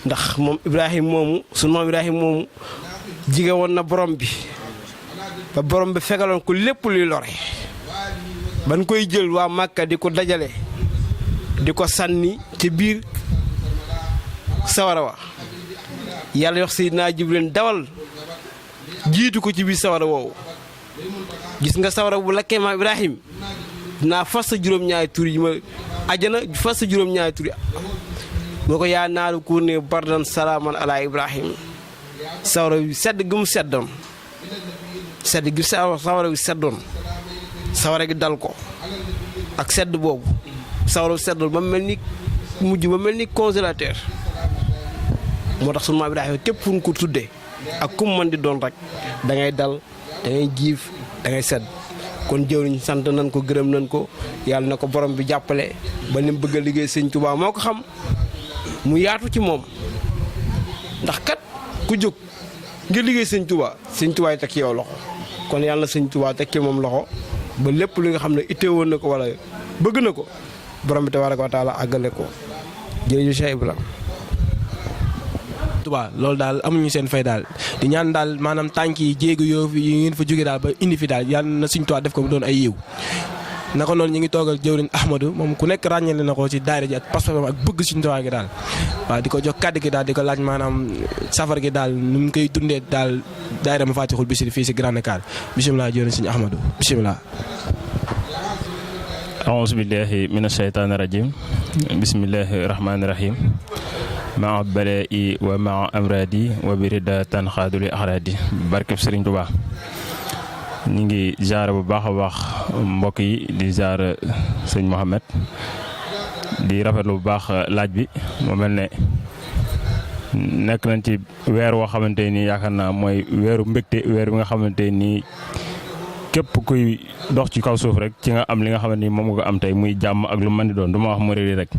ndax moom Ibrahima moomu sunu moom Ibrahima moomu jige woon na borom bi ba borom bi fegaloon ko lépp luy lore ban koy jël waa Màkka di ko dajale di ko sànni ci biir sawara wa yàlla wax Seydina Jibril dawal jiitu ko ci biir sawara woowu gis nga sawara bu lakkee maam Ibrahim dinaa fas sa juróom-ñaari tur yi ma ajana fas sa juróom-ñaari tur yi moo ko yaa naaru ku ne bardan salaaman ala Ibrahim sawara wi sedd gi mu seddoon sedd gi sawara wi seddoon sawara gi dal ko ak sedd boobu sawara wi seddoon ba mel ni mujj ba mel ni congélateur moo tax sunu maam Ibrahima képp fu ñu ko tuddee ak kum mën di doon rek da ngay dal da ngay jiif da ngay sedd kon jëwriñ sant nañ ko gërëm nañ ko yàlla na ko borom bi jàppale ba li mu bëgg a liggéey Sëñ Tuubaa moo ko xam mu yaatu ci moom ndax kat ku jóg ngir liggéey Sëñ Tuubaa yi teg ci yow loxo kon yàlla na Sëñ Tuubaa teg ci moom loxo ba lépp li nga xam ne ittee woon na ko wala bëgg na ko borom bi tabaaraka wa taala àggale ko jërëjëf Cheikh Ibrahima. Tuubaa loolu daal amuñu seen fay daal di ñaan daal maanaam tànk yi jéegu yoo yi ngeen fa jógee daal ba indi fi daal yàlla na Sëñ Tuubaa def ko mu doon ay yiw naka noonu ñu ngi toog ak jëwriñ Ahmadou moom ku nekk ràññale na ko ci daayira ji ak pas-pasam ak bëgg Sëriñ Tuubaa gi daal waaw di ko jox kàddu gi daal di ko laaj maanaam safar gi daal nu mu koy dundee daal daayira Mafatihul Bichri fii si Grand Dakar bisimilah jëwriñ Sëriñ Ahmadou bisimilah. aouzu billahi mina shaytaani rajim bismillahi rahmaani rahim maa balaa'i wa maa amraadi wa birida tan xaaduli axraadi barkeb Sëriñ Tuubaa ñu ngi ziar bu baax a baax mbokk yi di ziar sëñ Mohamed di rafetlu bu baax laaj bi mu mel ne nekk nañ ci weer woo xamante ni yaakaar naa mooy weeru mbégte weer bi nga xamante ni képp kuy dox ci kaw suuf rek ci nga am li nga xamante ni moom nga am tey muy jàmm ak lu mën di doon du ma wax murid yi rek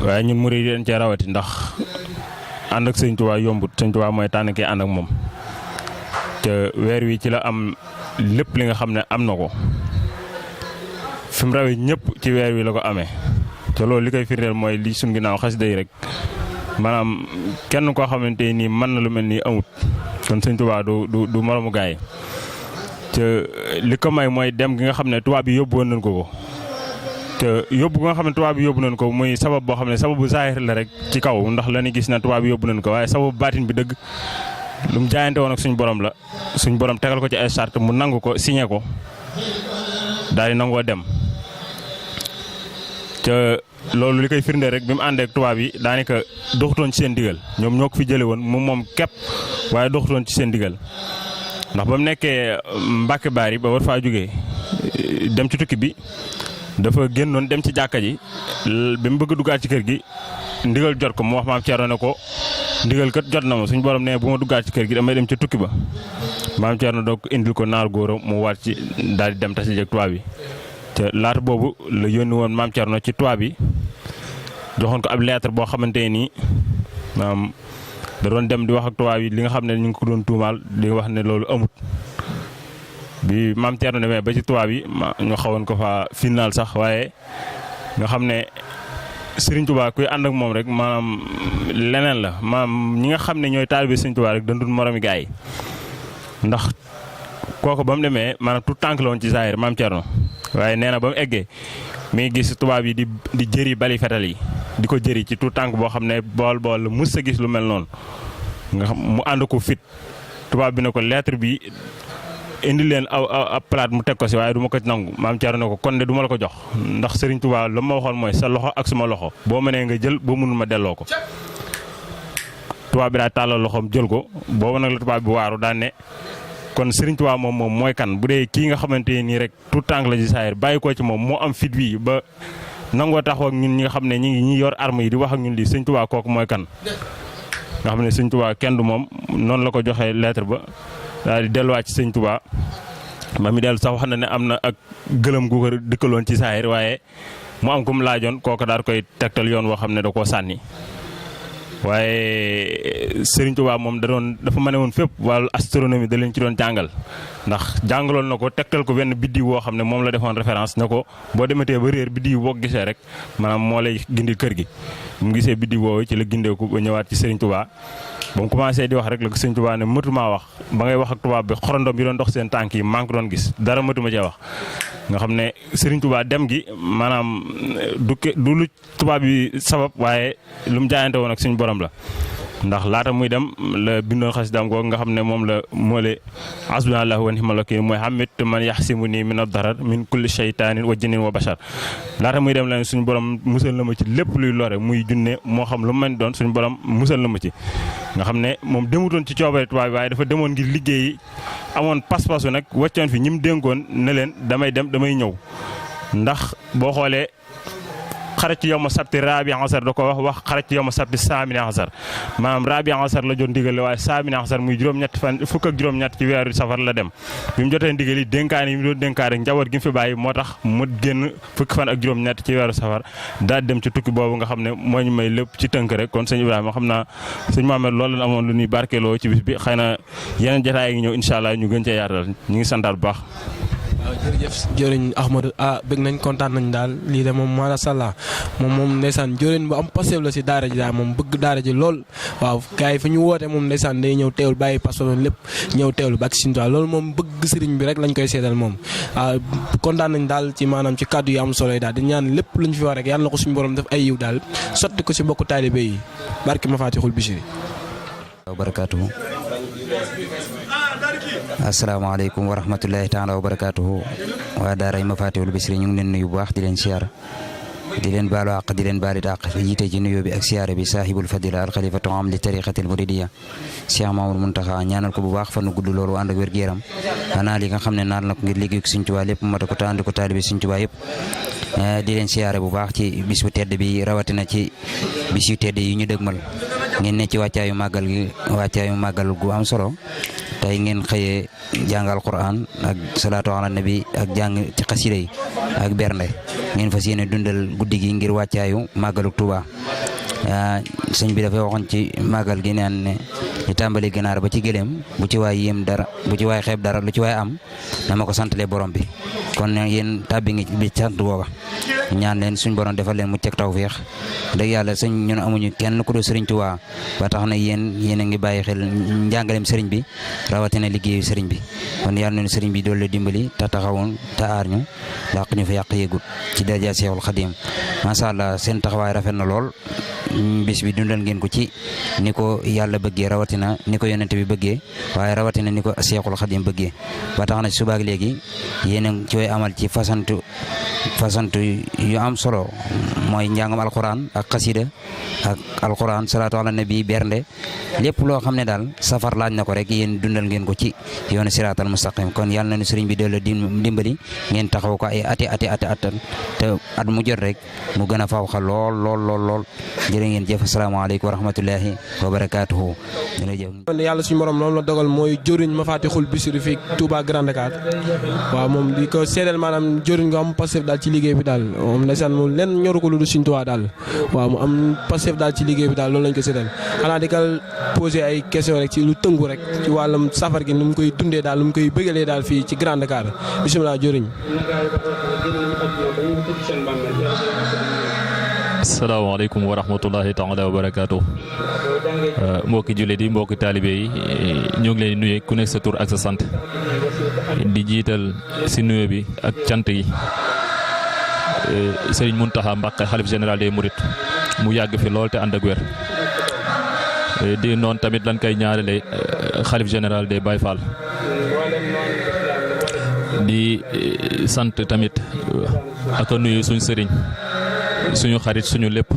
waaye ñun murid yi dañ cee rawati ndax ànd ak Sëñ Tuubaa yombut Sëñ Tuubaa mooy tànn kii ànd ak moom te weer wi ci la am lépp li nga xam ne am na ko fi mu rawee ñëpp ci weer wi la ko amee te loolu li koy firndeel mooy li suñ ginnaaw xasida yi rek maanaam kenn koo xamante nii mën na lu mel nii amut kon Sëñ Tuubaa du moromu gaay te li ko may mooy dem gi nga xam ne tubaab bi yóbbu woon nañ ko te yóbbu nga xam ne tubaab bi yóbbu nañ ko muy sabab boo xam ne sababu zaahir la rek ci kaw ndax la ñu gis na tubaab bi yóbbu nañ ko waaye sababu baatin bi dëgg lu mu jaayante woon ak suñ borom la suñ borom tegal ko ci ay charte mu nangu ko signé ko daal di nangoo dem te loolu li koy firnde rek bi mu àndee ak tubaab yi daanaka doxutoon ci seen digal ñoom ñoo ko fi jëlee woon moom képp waaye doxutoon ci seen digal ndax ba mu nekkee Mbàkke Baari ba war faa jógee dem ci tukki bi dafa génnoon dem ci jàkka ji bi mu bëgg a duggaat ci kër gi ndigal jot ko mu wax maam Thierno ne ko ndigal kat jot na ma suñu borom ne bu ma duggaat ci kër gi damay dem ca tukki ba maam Thierno doog indil ko naar góor mu waat ci daal di dem tasi ak tubaab bi te laata boobu la yónni woon maam Thierno ci tubaab bi joxoon ko ab lettre boo xamante nii maam da doon dem di wax ak tubaab yi li nga xam ne ñu ngi ko doon tuumaal di wax ne loolu amut bi maam Thierno demee ba ci tubaab yi ñu xawoon ko fa final sax waaye nga xam ne Sëriñ Tuubaa kuy ànd ak moom rek maanaam leneen la maanaam ñi nga xam ne ñooy taalibe Sëriñ Tuubaa rek dandul moromi gaa yi ndax kooku ba mu demee maanaam tout tànk la woon ci zaahir maam Thierno waaye nee na ba mu eggee mi ngi gis tubaab yi di jëri bali fetal yi di ko jëri ci tout tànk boo xam ne bool la mus a gis lu mel noonu nga xam mu ànd ko fit tubaab bi ne ko lettre bi indi leen ab palaat mu teg ko si waaye du ma ko nangu maam Thierno ne ko kon de du ma la ko jox ndax Serigne Touba la ma waxoon mooy sa loxo ak suma loxo boo mënee nga jël boo mënul ma delloo ko. tubaab bi daal tàllal loxoom jël ko boobu nag la tubaab bi waaru daan ne kon Serigne Touba moom mooy kan bu dee kii nga xamante nii rek tout tànk la ci saayir bàyyi ko ci moom moo am fit wi ba nangoo taxaw ak ñun ñi nga xam ne ñi yor arme yi di wax ak ñun lii Serigne Touba kooku mooy kan. nga xam ne Serigne Touba kenn du moom noonu la ko joxee lettre ba. daal di delluwaat ci Sëñ Tuubaa ba mi dellu sax wax na ne am na ak gëlëm gu ko dëkkaloon ci saahir waaye mu am ku mu laajoon kooku daal koy tegtal yoon woo xam ne da koo sànni waaye Sëriñ Tuubaa moom dafa mane woon fépp wàllu astronomie da leen ci doon jàngal ndax jàngaloon na ko tegtal ko benn biddiw woo xam ne moom la defoon référence ne ko boo demetee ba réer biddiw boo gisee rek maanaam moo lay gindi kër gi mu gisee biddiw woowu ci la gindeeku ba ñëwaat ci Sëriñ Tuubaa ba mu commencé di wax rek la ko Sëñ Tuubaa ne mëtumaa wax ba ngay wax ak tubaab bi xorondom yi doon dox seen tànk yi maa ngi ko doon gis dara mëtuma cee wax nga xam ne Sëriñ Tuubaa dem gi maanaam du lu tubaab bi sabab waaye lu mu jaayante woon ak suñu borom la ndax laata muy dem la bindoon xasidaam googu nga xam ne moom la moole hasbunallahu wa ni'mal wakiil mooy hamit man yaxsimuni min ad-darar min kulli shaytaanin wa jinnin wa bashar laata muy dem la suñu borom musal na ma ci lépp luy lore muy junne moo xam lu mën doon suñu borom musal na ma ci nga xam ne moom demutoon ci coobare tubaab bi waaye dafa demoon ngir liggéeyi amoon pas-pasu nag wàccoon fi ñi mu dénkoon ne leen damay dem damay ñëw ndax boo xoolee xarat ci yow ma sabti raabi asar da ko wax xarat ci yow ma sabti saamini asar maanaam raabi asar la jot ndigal waaye saamini asar muy juróom-ñetti fan fukk ak juróom-ñett ci weeru safar la dem bi mu jotee ndigal yi dénkaane yi mu doon dénkaane njaboot gi mu fi bàyyi moo tax mu génn fukki fan ak juróom-ñett ci weeru safar daal dem ci tukki boobu nga xam ne moo ñu may lépp ci tënk rek kon sëñ Ibrahima xam naa sëñ Mohamed loolu la amoon lu ñuy barkeeloo ci bis bi xëy na yeneen jotaay yi ngi ñëw incha allah ñu gën cee yaatal ñu ngi santaat bu baax waaw jërëjëf jëriñ Ahmadou bëgg nañ kontaan nañ daal lii de moom macha allah moom ndeysaan jëriñ bu am passé la si daara ji daal moom bëgg daara ji lool waaw gars yi fa ñu woote moom ndeysaan day ñëw teewul bàyyi passé lépp ñëw teewlu ba ak Sëriñ Tuubaa loolu moom bëgg sëriñ bi rek lañ koy seetal moom waaw kontaan nañ daal ci maanaam ci kàddu yi am solo yi daal di ñaan lépp luñ fi wax rek yàlla na ko suñu borom def ay yiw daal sotti ko si mbokku taalibe yi barki Mafatihul Bichri wa barakaatuhu asalaamaaleykum wa rahmatullahi taala wa barakaatuhu waa daaray Mafatihul Bichri ñu ngi leen nuyu bu baax di leen siyaar di leen baalu àq di leen baalit àq jiite ci nuyoo bi ak siyaare bi saahibul fadila alxalifatu am li tariqatil muridiya Cheikh Mamadou Muntaxa ñaanal ko bu baax fan gudd loolu ànd ak wér-gu-yaram xanaa li nga xam ne naan na ko ngir liggéey ko Sëriñ Tuubaa lépp mata ko te ànd ko taalibe Sëriñ Tuubaa yëpp di leen siyaare bu baax ci bis bu tedd bi rawatina ci bis yu tedd yi ñu dëgmal ngeen ne ci wàccaayu màggal gu am solo tey ngeen xëyee jàngal Qur'an ak salaatu ala nabi ak jàng ci xasida yi ak bernde ngeen fas yéene dundal guddi gi ngir wàccaayu màggalu Tuuba sëñ bi dafay waxoon ci màggal gi naan ne li tàmbali ganaar ba ci gëléem bu ci waay yéem dara bu ci waay xeeb dara lu ci waay am na ma ko santalee borom bi kon yéen tàbbi ngi bi sant booba ñaan leen suñ borom defal leen mu teg tawfeex dëgg yàlla sëñ ñun amuñu kenn ku dul Sëriñ Tuubaa ba tax na yéen a ngi bàyyi xel njàngaleem sëriñ bi rawatina liggéeyu sëriñ bi kon yàlla nañu sëriñ bi doole dimbali te taxawoon te aar ñu làq ñu fa yàq yéegut ci daraja Seexul Xadiim macha allah seen taxawaay rafet na lool bis bi dundal ngeen ko ci ni ko yàlla bëggee rawatina ni ko yonent bi bëggee waaye rawatina ni ko Seexul Xadiim bëggee ba tax na subaak léegi yéen a ngi koy amal ci fasantu yu am solo mooy njàngam alquran ak xasida ak alquran salaatu ala nabi bernde lépp loo xam ne daal safar laaj na ko rek yéen dundal ngeen ko ci yoonu siraatal mustaqim kon yàlla nañu sëriñ bi doole dimbali ngeen taxaw ko ay ati te at mu jot rek mu gën a faw xa lool jërë ngeen jëf asalaamaaleykum wa rahmatullahi wa barakaatuhu jërëjëf yàlla suñu borom loolu la dogal mooy jëriñ Mafatihul Bichri fii Touba Grand Dakar waaw moom di ko seedeel maanaam jëriñ nga am passif daal ci liggéey bi daal moom ndeysaan moom lenn ñoru ko lu dul Sëriñ Tuubaa daal waaw mu am passif daal ci liggéey bi daal loolu lañ ko seedeel xanaa di ko posé ay question rek ci lu tëngu rek ci wàllum safar gi nu mu koy dundee daal nu mu koy bëggalee daal fii ci Grand Dakar bisimilah jëriñ asalaamaaleykum wa rahmatullahi taala wa barakaatu mbokki jullit yi mbokki taalibe yi ñoo ngi leen nuyu ku nekk sa tur ak sa sant di jiital si nuyo bi ak cant yi Sëriñ Muntaxa Mbàkke xalif général des Mourides mu yàgg fi lool te ànd ak wér di noonu tamit lan koy ñaarale xalif général des Baye Fall di sant tamit ak a nuyu suñu sëriñ suñu xarit suñu lépp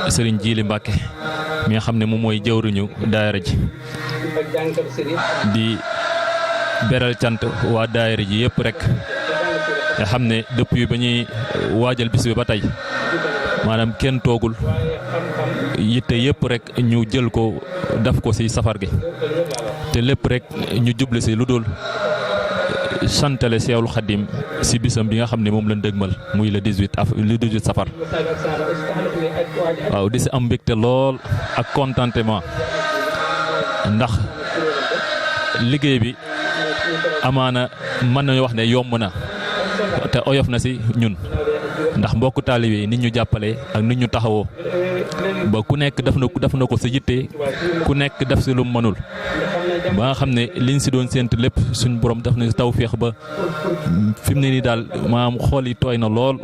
sëriñ Jiili Mbàkke mi nga xam ne moom mooy jëwriñu daayira ji di beral cant waa daayira ji yëpp rek nga xam ne depuis ba ñuy waajal bis bi ba tey maanaam kenn toogul yitte yëpp rek ñu jël ko def ko ci safar gi te lépp rek ñu jublu ci lu dul santale Seexul Xadim ci bisam bi nga xam ne moom lañ dëgmal muy le 18 safar waaw di ci am mbégte lool ak contentement ndax liggéey bi amaana mën nañu wax ne yomb na te oyof na ci ñun ndax mbokku taalibe yi nit ñu jàppale ak nit ñu taxawoo ba ku nekk def na ko ci yitte ku nekk def ci lu mënul ba nga xam ne liñ ci doon séent lépp suñ borom def na ci tawféex ba fi mu ne nii daal maanaam xool yi tooy na lool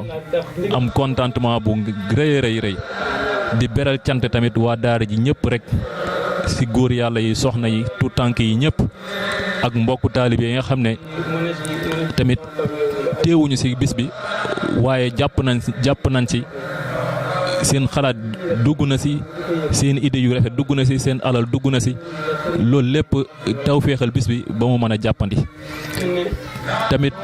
am contentement bu rëy di beral cant tamit waa daara ji ñëpp rek ci góor yàlla yi soxna yi tout tànk yi ñëpp ak mbokku taalibe yi nga xam ne tamit teewuñu ci bis bi waaye jàpp nañ ci seen xalaat dugg na ci seen idée yu rafet dugg na ci seen alal dugg na ci loolu lépp tawféexal bis bi ba mu mën a jàppandi tamit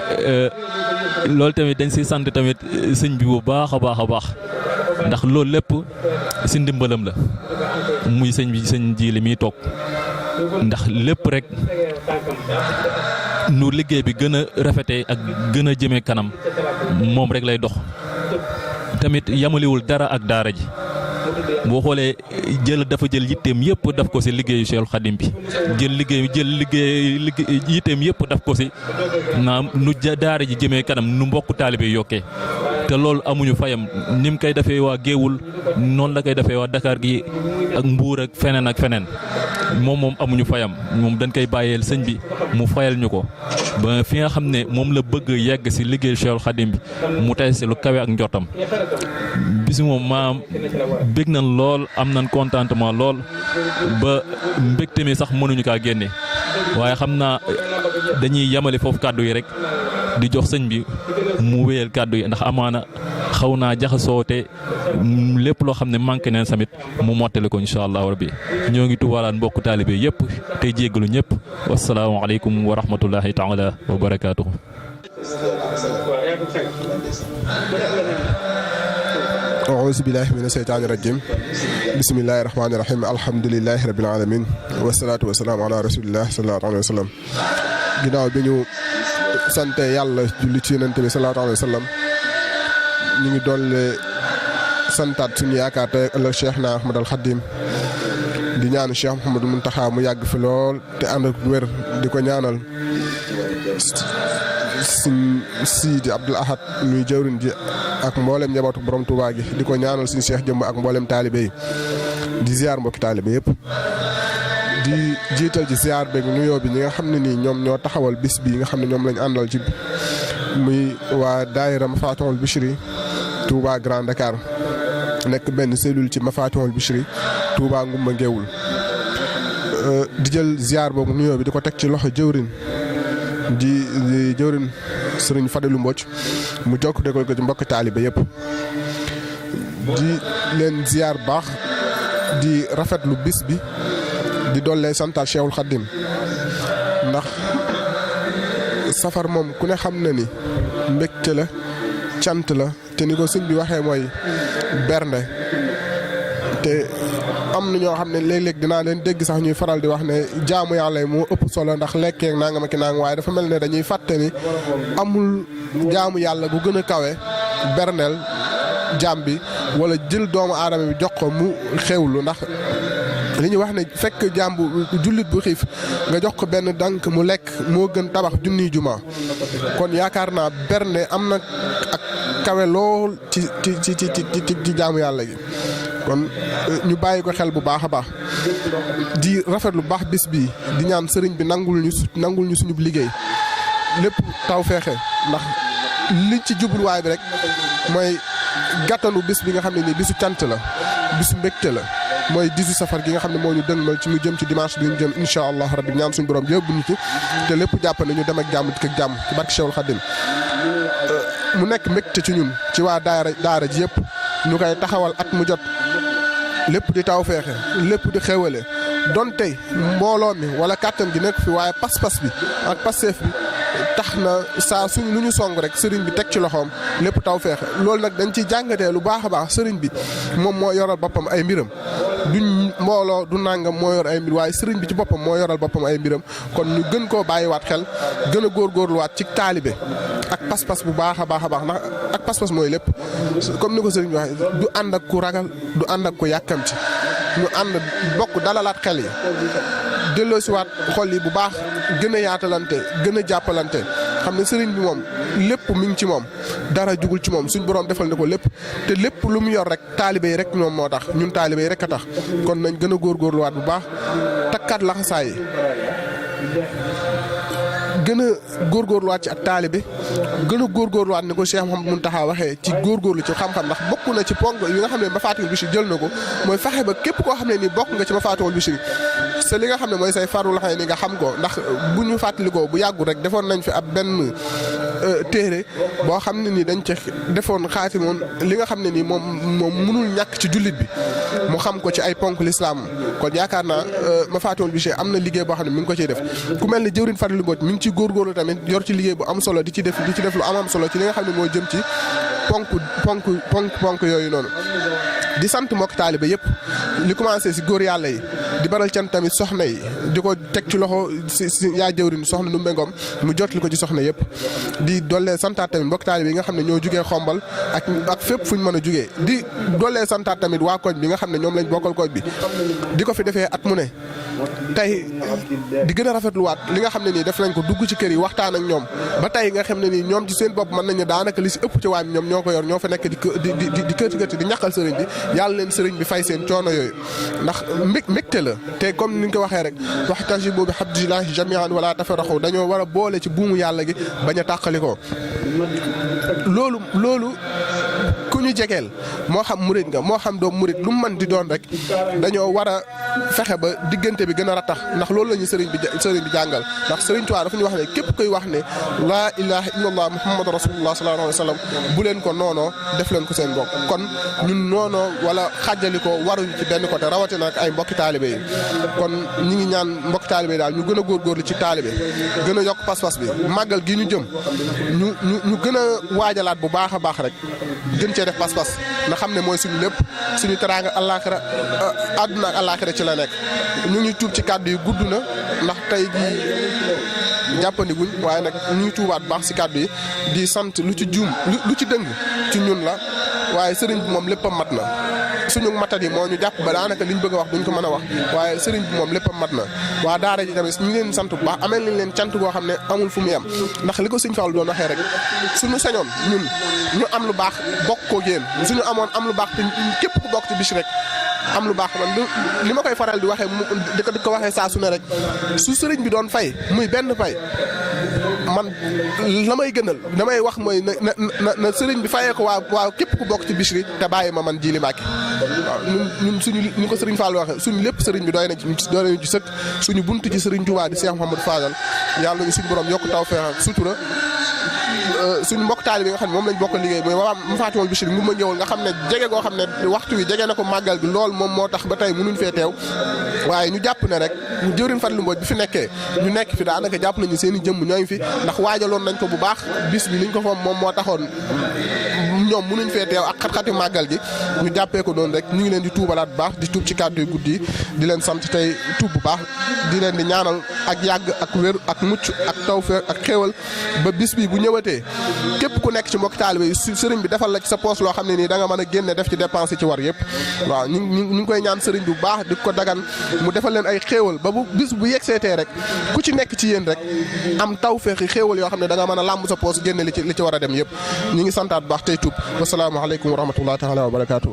loolu tamit dañ ci sant tamit sëñ bi bu baax a baax ndax loolu lépp ci ndimbalam la muy sëñ Jiili mi toog ndax lépp rek nu liggéey bi gën a rafetee ak gën a jëmee kanam moom rek lay dox tamit yamalewul dara ak daara ji boo xoolee dafa jël yitteem yëpp daf ko si liggéeyu Cheikhul Khadim bi jël liggéey yitteem yëpp daf ko si naam nu daara ji jëmee kanam nu mbokk taalibe yokkee te loolu amuñu fayam ni mu koy defee waa Géewul noonu la koy defee waa Dakar gi ak Mbuur ak feneen moom amuñu fayam moom dañ koy bàyyeel sëñ bi mu fayal ñu ko ba fi nga xam ne moom la bëgg yegg si liggéey Cheikhul Khadim bi mu tey si lu kawe ak njottam bis moom maam bég nañ lool am nañ contentement lool ba mbégte mi sax mënuñu kaa génne waaye xam naa dañuy yamale foofu kàddu yi rek di jox sëñ bi mu wéyal kàddu yi ndax amaana xaw naa jaxasoo te lépp loo xam ne manqué neen samit mu mottali ko incha allahu rabbi ñoo ngi tubalaan mbokk taalibe yëpp tey jéggalu ñëpp wasalaamaaleykum wa rahmatullahi taala wa barakaatuhu. auzu billahi mina seytaani rajim bismillahi rahmaani rahim alhamdulilahi rabil alamin wasalaatu wasalaamu ala rasulillah sallallahu alayhi wa sallam ginnaaw bi ñu sante yàlla julli ci yonent bi sallallahu alayhi wa sallam ñu ngi doole santaat suñu yaakaar tey ëllëg Cheikh na Ahmad al Khadim di ñaan Cheikh Mouhamadou Mountakha mu yàgg fi lool te ànd ak wér di ko ñaanal suñ Sidi Abdoul Ahad muy jëwriñ ji ak mboolem njabootu borom Touba gi di ko ñaanal suñu Cheikh jëmm ak mboolem taalibe yi di ziar mbokki taalibe yëpp di jiital ci ziar beeg nuyoo bi ñi nga xam ne nii ñoom ñoo taxawal bis bi nga xam ne ñoom lañ àndal ci muy waa daayira Mafatihul Bichri Touba Grand Dakar nekk benn cellule ci Mafatihul Bichri Touba Ngumba Ngeewul di jël ziar boobu nuyoo bi di ko teg ci loxo jëwrin di jëwrin sëriñ Fadilou Mbodj mu jokk dégal ko ci mbokk taalibe yëpp di leen ziar baax di rafetlu bis bi di dollee santaat Cheikhul Khadim ndax safar moom ku ne xam na ni mbégte la cant la te ni ko sëñ bi waxee mooy bernde te am na ñoo xam ne léeg-léeg dinaa leen dégg sax ñuy faral di wax ne jaamu yàlla moo ëpp solo ndax lekkee nangam ak nangam waaye dafa mel ne dañuy fàtte ni amul jaamu yàlla bu gën a kawe berneel jaam bi wala jël doomu aadama bi jox ko mu xewlu ndax li ñuy wax ne fekk jaam bu jullit bu xiif nga jox ko benn dànk mu lekk moo gën tabax junniy juma kon yaakaar naa bernde am na ak kawe lool ci jaamu yàlla gi kon ñu bàyyi ko xel bu baax a baax di rafet lu baax bis bi di ñaan sëriñ bi nangul ñu suñu liggéey lépp taw feexe ndax li ci jubluwaay bi rek mooy gàttanu bis bi nga xam ne nii bisu cant la bisu mbégte la mooy 18 safar gi nga xam ne moo ñu dëngal ci mu jëm ci dimanche bi ñu jëm incha allah rabbi ñaan suñu borom yóbbu ñu ci te lépp jàpp ne ñu dem ak jàmm dikk ak jàmm ci barke Cheikhul Khadim mu nekk mbégte ci ñun ci waa daara ji yëpp ñu koy taxawal at mu jot lépp di taw feexe lépp di xewale don tey mbooloo mi wala kàttan gi nekk fi waaye pas-pas bi ak passeef bi tax na saa suñ lu ñu song rek sëriñ bi teg ci loxoom lépp taw feexe loolu nag dañ ciy jàngatee lu baax a baax sëriñ bi moom moo yoral boppam ay mbiram duñ mbooloo du nangam moo yor ay mbir waaye sëriñ bi ci boppam moo yoral boppam ay mbiram kon ñu gën koo bàyyiwaat xel gën a góorgóorluwaat ci taalibe ak pas-pas bu baax a baax a baax ndax ak pas-pas mooy lépp comme ni ko sëriñ bi waxee du ànd ak ku ragal du ànd ak ku yàkkamti ñu ànd bokk dalalaat xel yi delloosiwaat xol yi bu baax gën a yaatalante gën a jàppalante xam ne sëriñ bi moom lépp mi ngi ci moom dara jugul ci moom suñ borom defal na ko lépp te lépp lu mu yor rek taalibe yi rek moom moo tax ñun taalibe yi rek a tax kon nañ gën a góorgóorluwaat bu baax takkaat laxasaay yi gën a góorgóorluwaat ci ak taalibe gën a góorgóorluwaat ni ko Cheikh Mouhamadou Mountakha waxee ci góorgóorlu ci xam-xam ndax bokk na ci ponk yi nga xam ne Mafatihul Bichri jël na ko mooy fexe ba képp koo xam ne nii bokk nga ci Mafatihul Bichri c'est li nga xam ne mooy say farlu la xam ne ni nga xam ko ndax bu ñu fàttalikoo bu yàggul rek defoon nañ fi ab benn téere boo xam ne nii dañ ci defoon xaatimoon li nga xam ne nii moom mënul ñàkk ci jullit bi mu xam ko ci ay ponk l'islam kon yaakaar naa Mafatihul Bichri am na liggéey boo xam ne mi ngi ko ciy def ku mel ni jëwriñ Fadilou Mbodj mi ngi ci góorgóorlu tamit yor ci liggéey bu am solo di ci def lu am solo ci li nga xam ne moo jëm ci ponk yooyu noonu di sant mbokk taalibe yëpp li commencé si góor yàlla yi di baral can tamit soxna yi di ko teg ci loxo si yaa jëwriñ soxna Ndumbe Ngom mu jotli ko ci soxna yëpp di dollee santaat tamit mbokk taalibe yi nga xam ne ñoo jugee xombal ak fépp fu ñu mën a jugee di dollee santaat tamit waa koñ bi nga xam ne ñoom lañ bokkal koñ bi di ko fi defee at mu ne tey di gën a rafetluwaat li nga xam ne nii def nañ ko dugg ci kër yi waxtaan ak ñoom ba tey nga xam ne nii ñoom ci seen bopp mën nañu daanaka li si ëpp ci waa ñoom ñoo ko yor ñoo fa nekk di kërti di ñaqal sëriñ bi yàlla leen sëriñ bi fay seen coono yooyu ndax mbégte la te comme ni nga ko waxee rek waxtasibu bi hablillahi jami'an wala tafarraqu dañoo war a boole ci buumu yàlla gi bañ a tàqalikoo loolu ku ñu jegeel moo xam murit nga moo xam doom murit lu mu mën di doon rek dañoo war a fexe ba diggante bi gën a ratax ndax loolu la ñu sëriñ bi jàngal ndax sëriñ Tuubaa dafa ñu wax ne képp koy wax ne laa ilaha illallah muhammadu rasulullah sallallahu alayhi wa sallam bu leen ko noonoo def leen ko seen bopp kon ñun noonoo wala xàjjali ko waruñu ci benn côté rawatina ak ay mbokki taalibe yi kon ñi ngi ñaan mbokki taalibe yi daal ñu gën a góorgóorlu ci taalibe gën a yokk pas-pas bi màggal gi ñu jëm ñu gën a waajalaat bu baax a baax rek gën cee def pas-pas nga xam ne mooy suñu lépp suñu teraanga àllaaxira àdduna ak àllaaxira ci la nekk ñu ngi tuub ci kàddu yi gudd na ndax tey jii jàppandiguñ waaye nag ñu ngi tuubaat bu baax si kàddu yi di sant lu ci juum lu ci dëng ci ñun la waaye sëriñ bi moom léppam mat na suñu matat yi moo ñu jàpp ba daanaka liñ bëgg a wax duñ ko mën a wax waaye sëriñ bi moom léppam mat na waa daara ji tamit ñu ngi leen sant bu baax amee nañ leen cant goo xam ne amul fu mu yem ndax li ko sëñ Fall doon waxee rek suñu sañoon ñun ñu am lu baax bokk ko yéen suñu amoon am lu baax te képp ku bokk ci bis rek am lu baax man li ma koy faral di waxee di ko waxee saa su ne rek su sëriñ bi doon fay muy benn fay man la may gënal damay wax mooy na sëriñ bi fayee ko waa képp ku bokk ci Bichri te bàyyi ma man Djily Mbacké waaw ñun suñu ni ko sëriñ Fall waxee suñu lépp sëriñ bi doy nañu ci sëkk suñu bunt ci sëriñ Touba di Cheikh Mouhamadou Fadal yàlla ñu suñu borom yokk tawfeex ak sutura suñu mbokk taali bi nga xam ne moom lañ bokk liggéey mooy waa Mafaatihul Bichri mu ma ñëwul nga xam ne jege goo xam ne waxtu wi jege na ko màggal bi lool moom moo tax ba tey mënuñ fee teew waaye ñu jàpp ne rek jëwriñ Fadlu Mbooj bi fi nekkee ñu nekk fi daanaka jàpp nañu seen i jëmm ñooy fi ndax waajaloon nañ ko bu baax bis bi liñ ko foom moom moo taxoon ñoom mënuñ fee teew ak xat-xati màggal gi ñu jàppee ko doon rek ñu ngi leen di tuubalaat bu baax di tuub ci kàddu yu guddi yi di leen sant tey tuub bu baax di leen di ñaanal ak yàgg ak wér ak mucc ak tawfeex ak xéewal ba bis bi bu ñëwatee képp ku nekk ci mbokk taalibe yi sëriñ bi defal la ci sa poos loo xam ne nii da nga mën a génne def ci dépense ci war yëpp waaw ñu ngi koy ñaan sëriñ bu baax di ko dagan mu defal leen ay xéewal ba bu bis bu yegseetee rek ku ci nekk ci yéen rek am tawfeex yi xéewal yoo xam ne da nga mën a làmb sa poos génne li ci war a dem yëpp ñu ngi santaat bu baax tey tuub wasalaamaaleykum wa rahmatullahi taala wa barakaatu.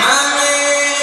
Amen.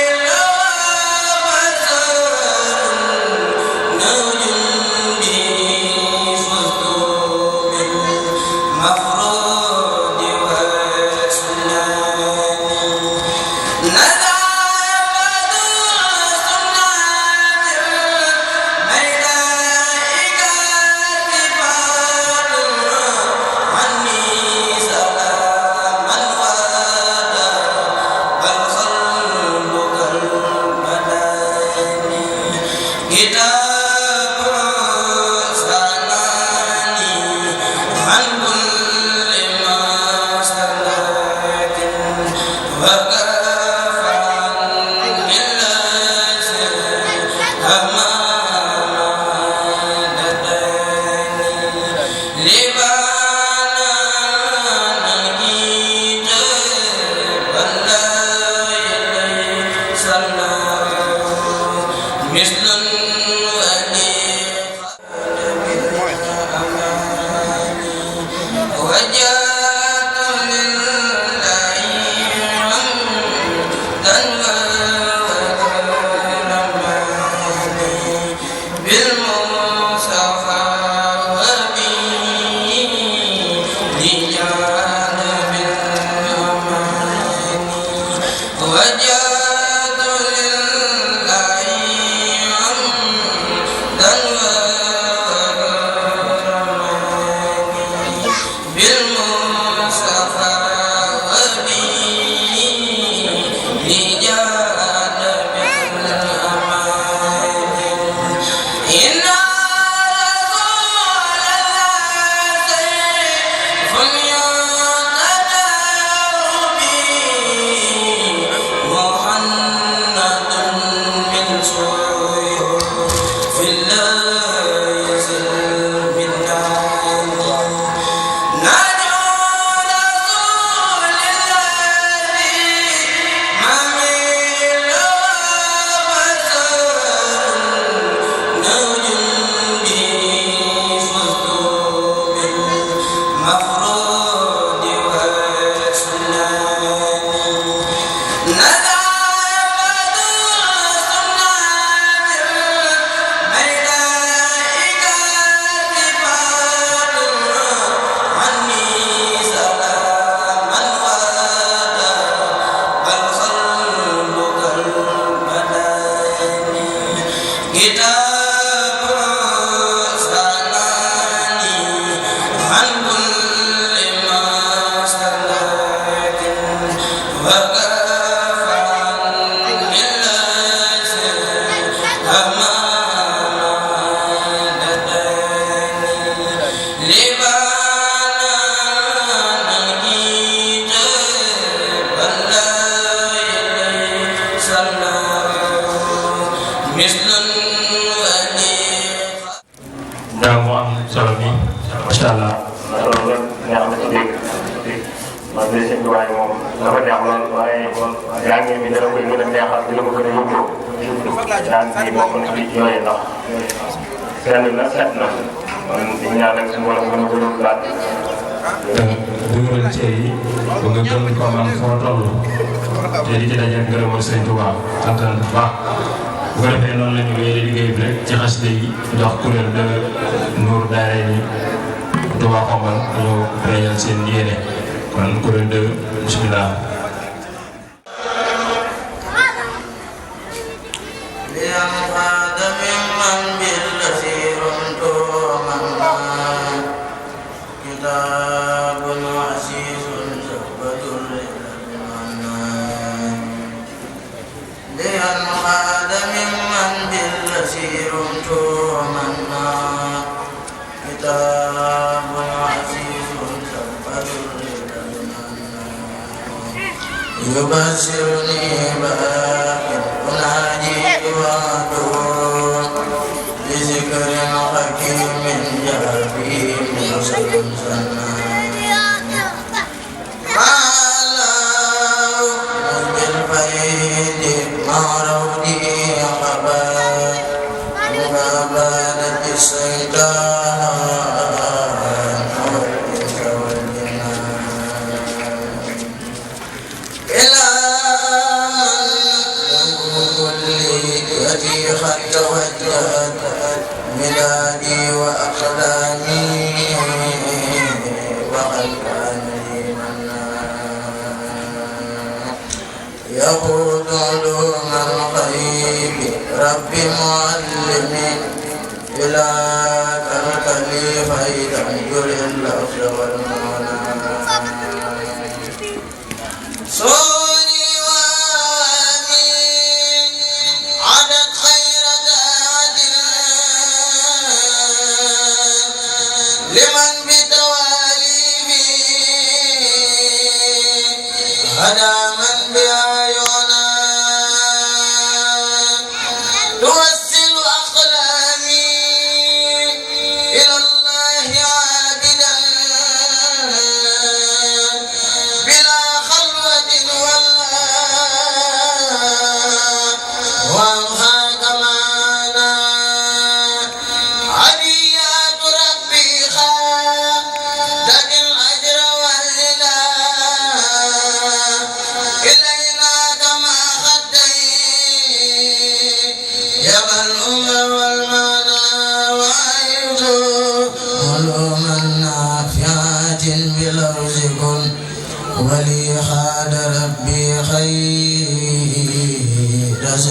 بلا خلوة ولا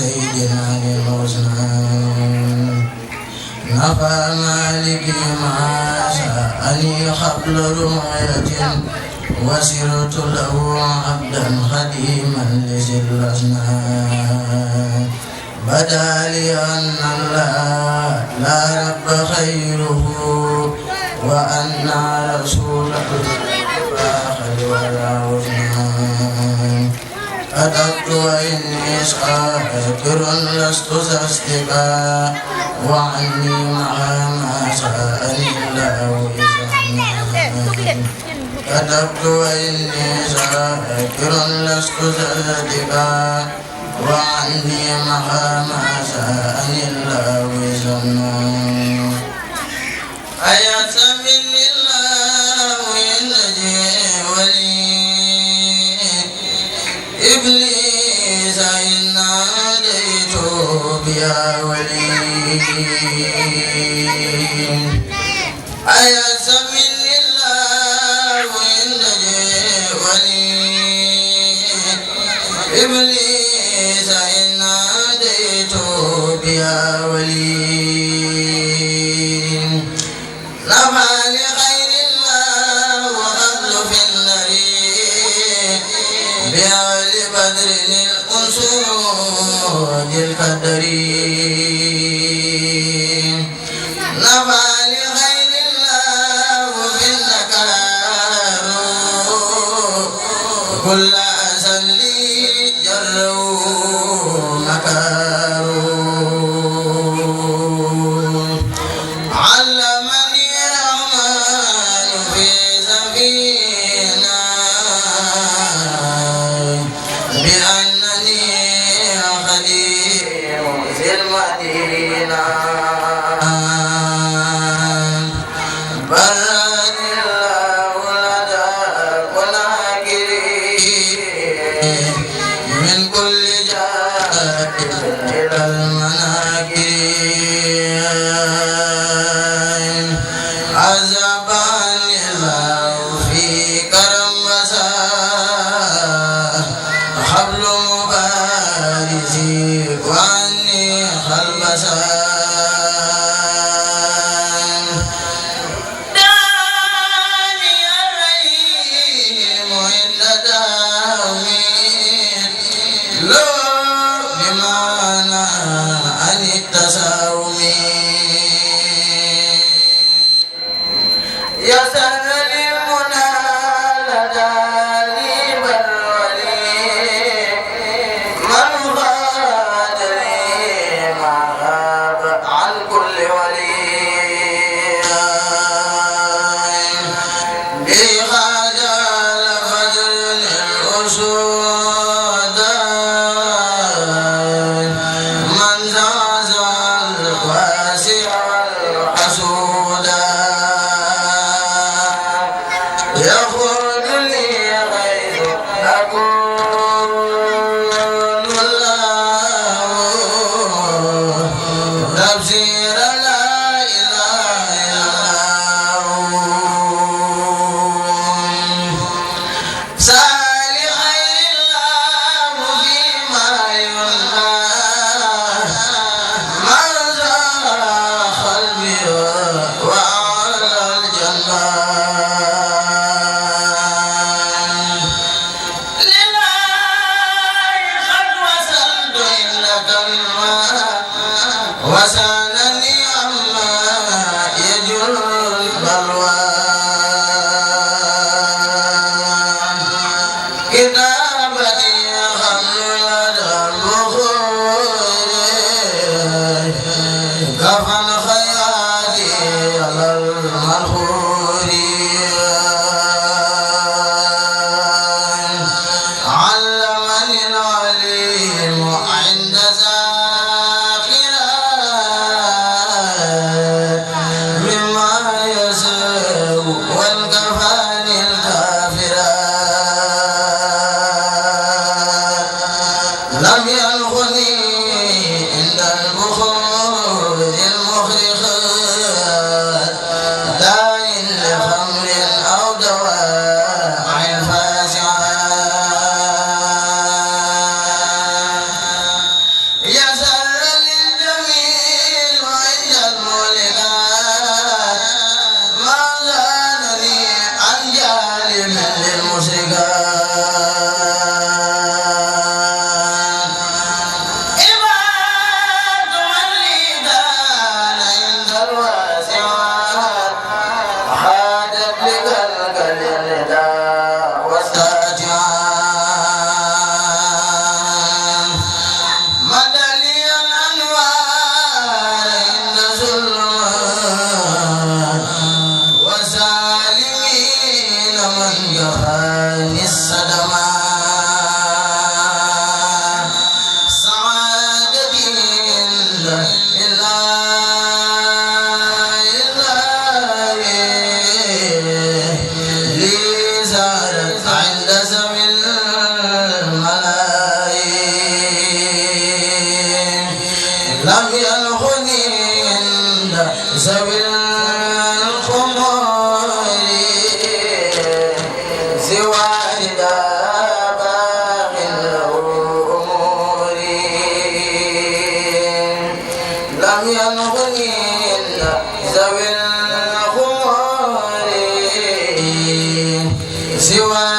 سيدنا الحسنى نفى مالك ما شاءني قبل رؤية وسرت له عبدا خديما لذي الأسنان بدا لي أن الله لا رب خيره وأن رسوله الآخر ولا وزنان أدبت وإني شاكر لست ساستكا وعني مع ما شاءني الله إذا كتبت وإني شاكر لست ساستكا وعني مع ما شاءني الله إذا أيسمني الله ينجي ولي إبليس إن ناديت بيا ولي أيسمني الله ينجي ولي إبليس إن ناديت بيا ولي نفع لخير الله وأهل في النريق بأهل بدر الأسود القدرين نفع لخير الله في النكار كل أسل جروا مكارون علمني الرحمن في سفينة بأنني خديم في المدينة برني الله لدى المناكرين من كل جاهل إلى المناكرين عزبني الله في كرم مساء حبل مبارزي وعني خلبسان داني الرحيم عند داومين لو بمعنى عن التساومين يسر للمنى لدى لي بالولي من غاد لي ما غاب عن كل ولي بي غاد الفجر للأسود من زعزع الواسع الحسود يخرج لي غير أكون الله تفسير لا إله إلا الله سال خير الله فيما ينهى من زاخ قلبي وعلى الجنة وسانني عما يجر البلوى كتابتي خمر لدى البخور كفن خياتي على المرخور علمني العليم عند مما يسر والكفان الكافرات لم يلغني عند البخور المخرخات داع لخمر أو دواء فاسعات لم يلخني عند ذوي الخمور سوى رداء الأمور لم يلخني عند ذوي الخمور سوى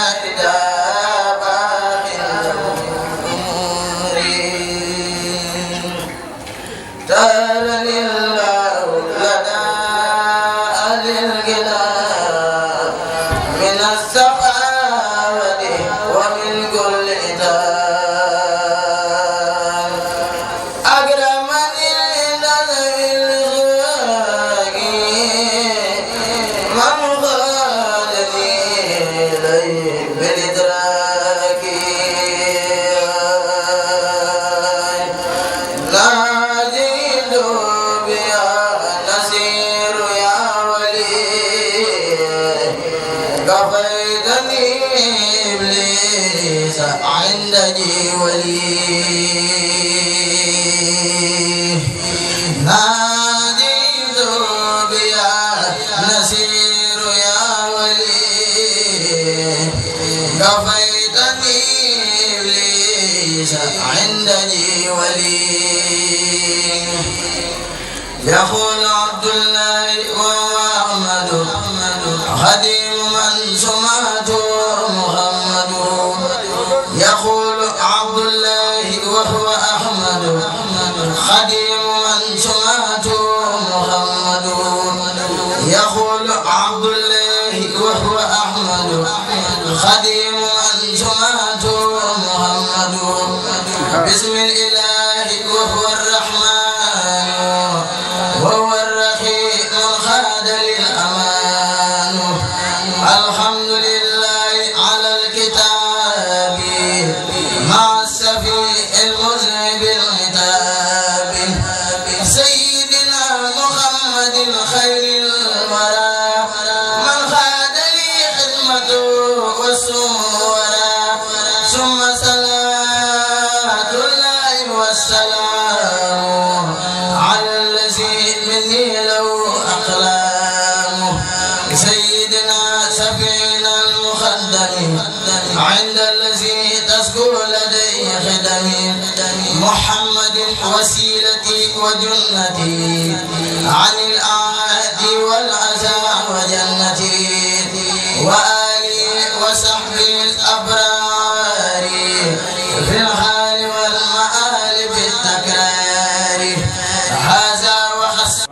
يقول عبد الله وهو أحمد خديم من سمعته محمد يقول عبد الله وهو أحمد خديم من سمعته محمد يقول عبد الله وهو أحمد خديم من سمعته محمد بسم الإله وهو الرحمن وهو الرحيم الخاد للأمان الحمد لله على الكتاب مع السفيء المذنب العتاب سيدنا محمد خير الورى من خاد لي خدمته والسورى ثم صلاة الله والسلام على الذي مني له أقلام سيدنا سفينا المخدم عند الذي تسكو لدي خدمي محمد وسيلتي وجنتي عن الأعادي والأذى وجنتي وآلي وصحبي الأبرار في الحال والمآل بالتكرار هذا وخس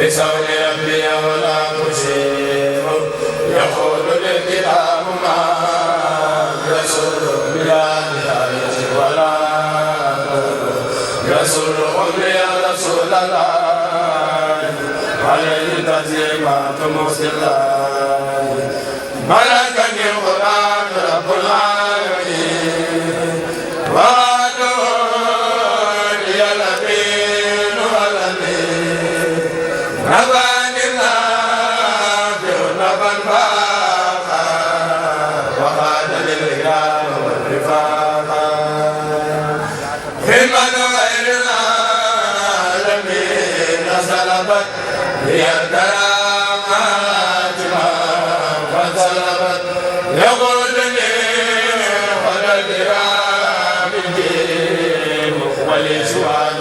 بسول ربي ولا مشير يقول للكتاب ما رسول بلا نهاية ولا رسول قل يا رسول الله عليه تسليمات مرسلا ملكني القرآن رب العالمين وعدون يا لبين والأمين نبان النافع نبا باقا وخاد للإكرام والرفاقا خدمة غير العالمين سلبت هي الكرامات ما فسلبت يقودني خد الكرام الدين ولسوان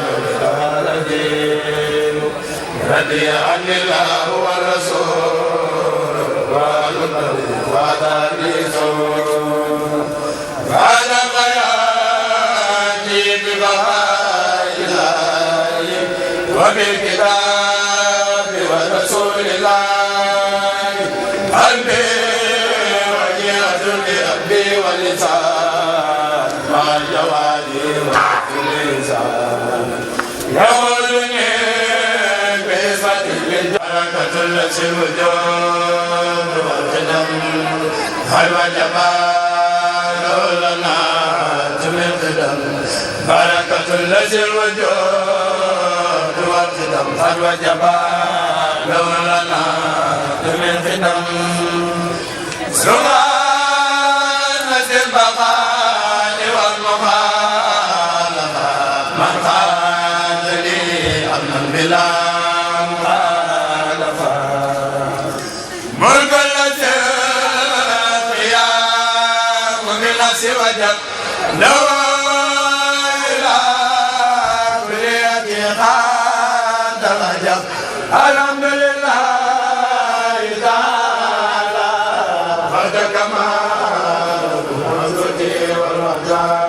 الدين رضي عن الله والرسول والتاريخ هذا بياني ببهاء الله وبالكتاب ورسول الله قلبي وجهة لربي ولسان مع الجواري واللسان يقولني بصفة البركة التي الوجود والخدم هل وجبال لنا من خدم بركة التي الوجود والخدم هل وجبال لنا من خدم سبحان ذي البقاء والمخالفة من قال لي أمنا بلا مخالفة ملك الذي قيام بنفس وجب لو إلى كل يدي قاد العجب الحمد لله تعالى قد كمال قدرتي والوحدان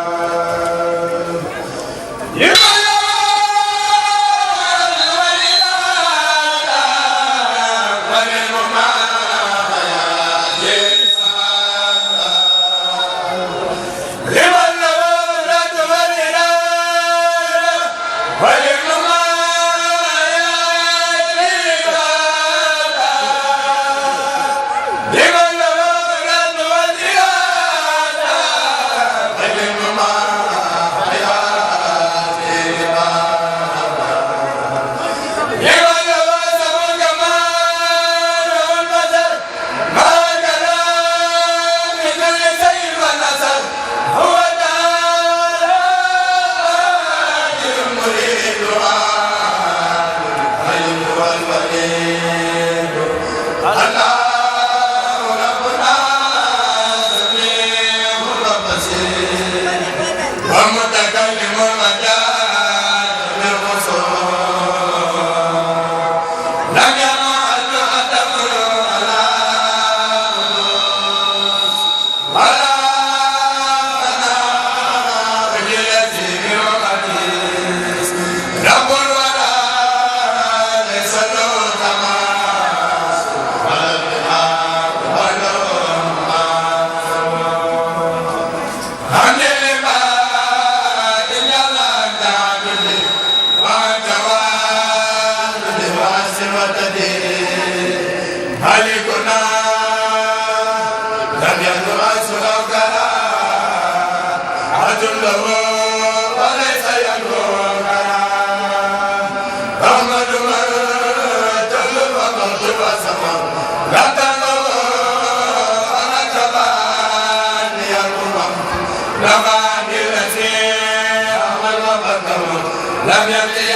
لم يبقي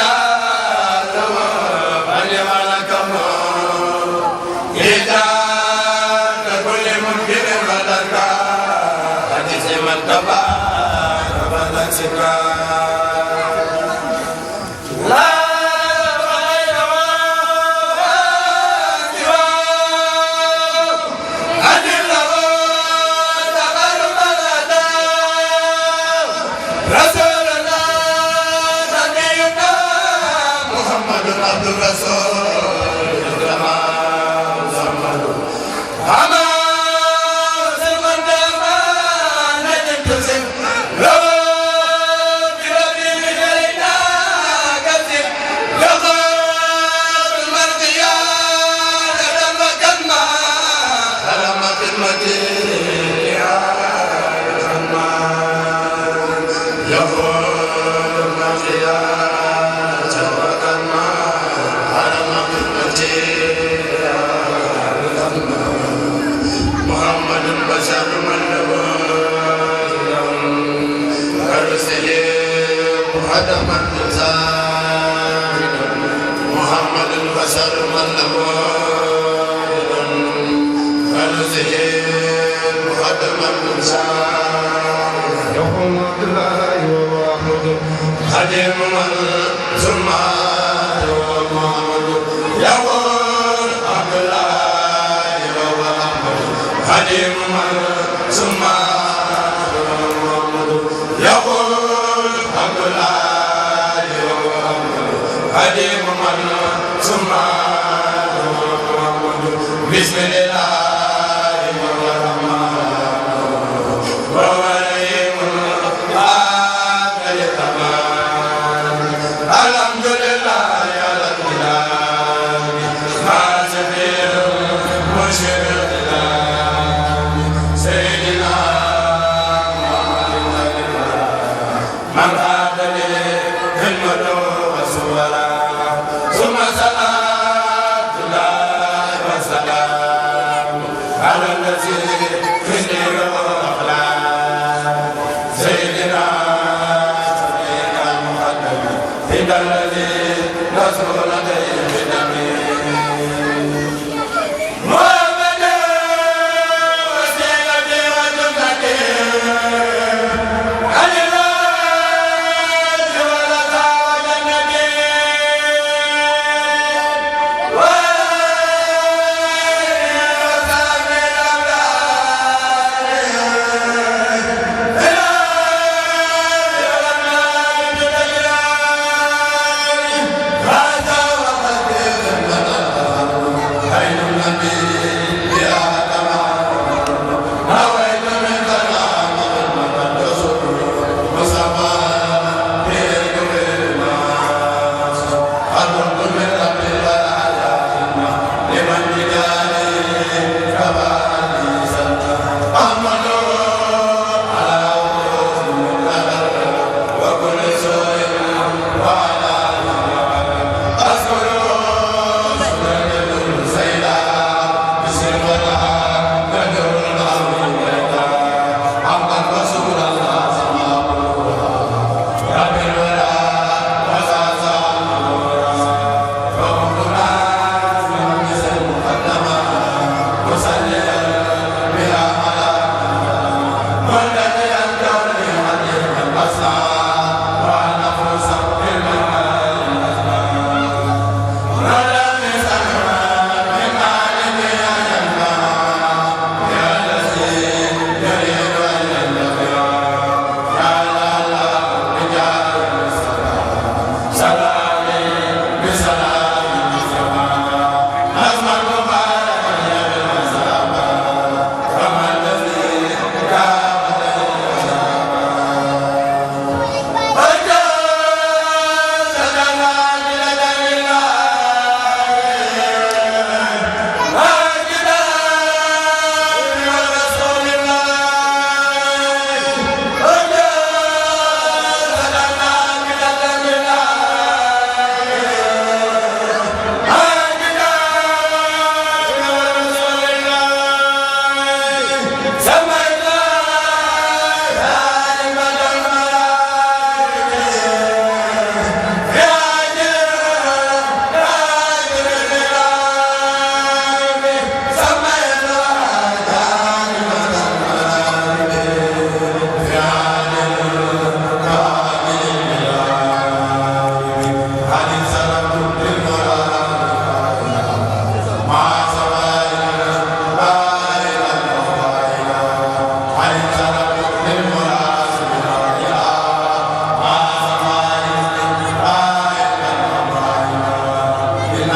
رسول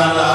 la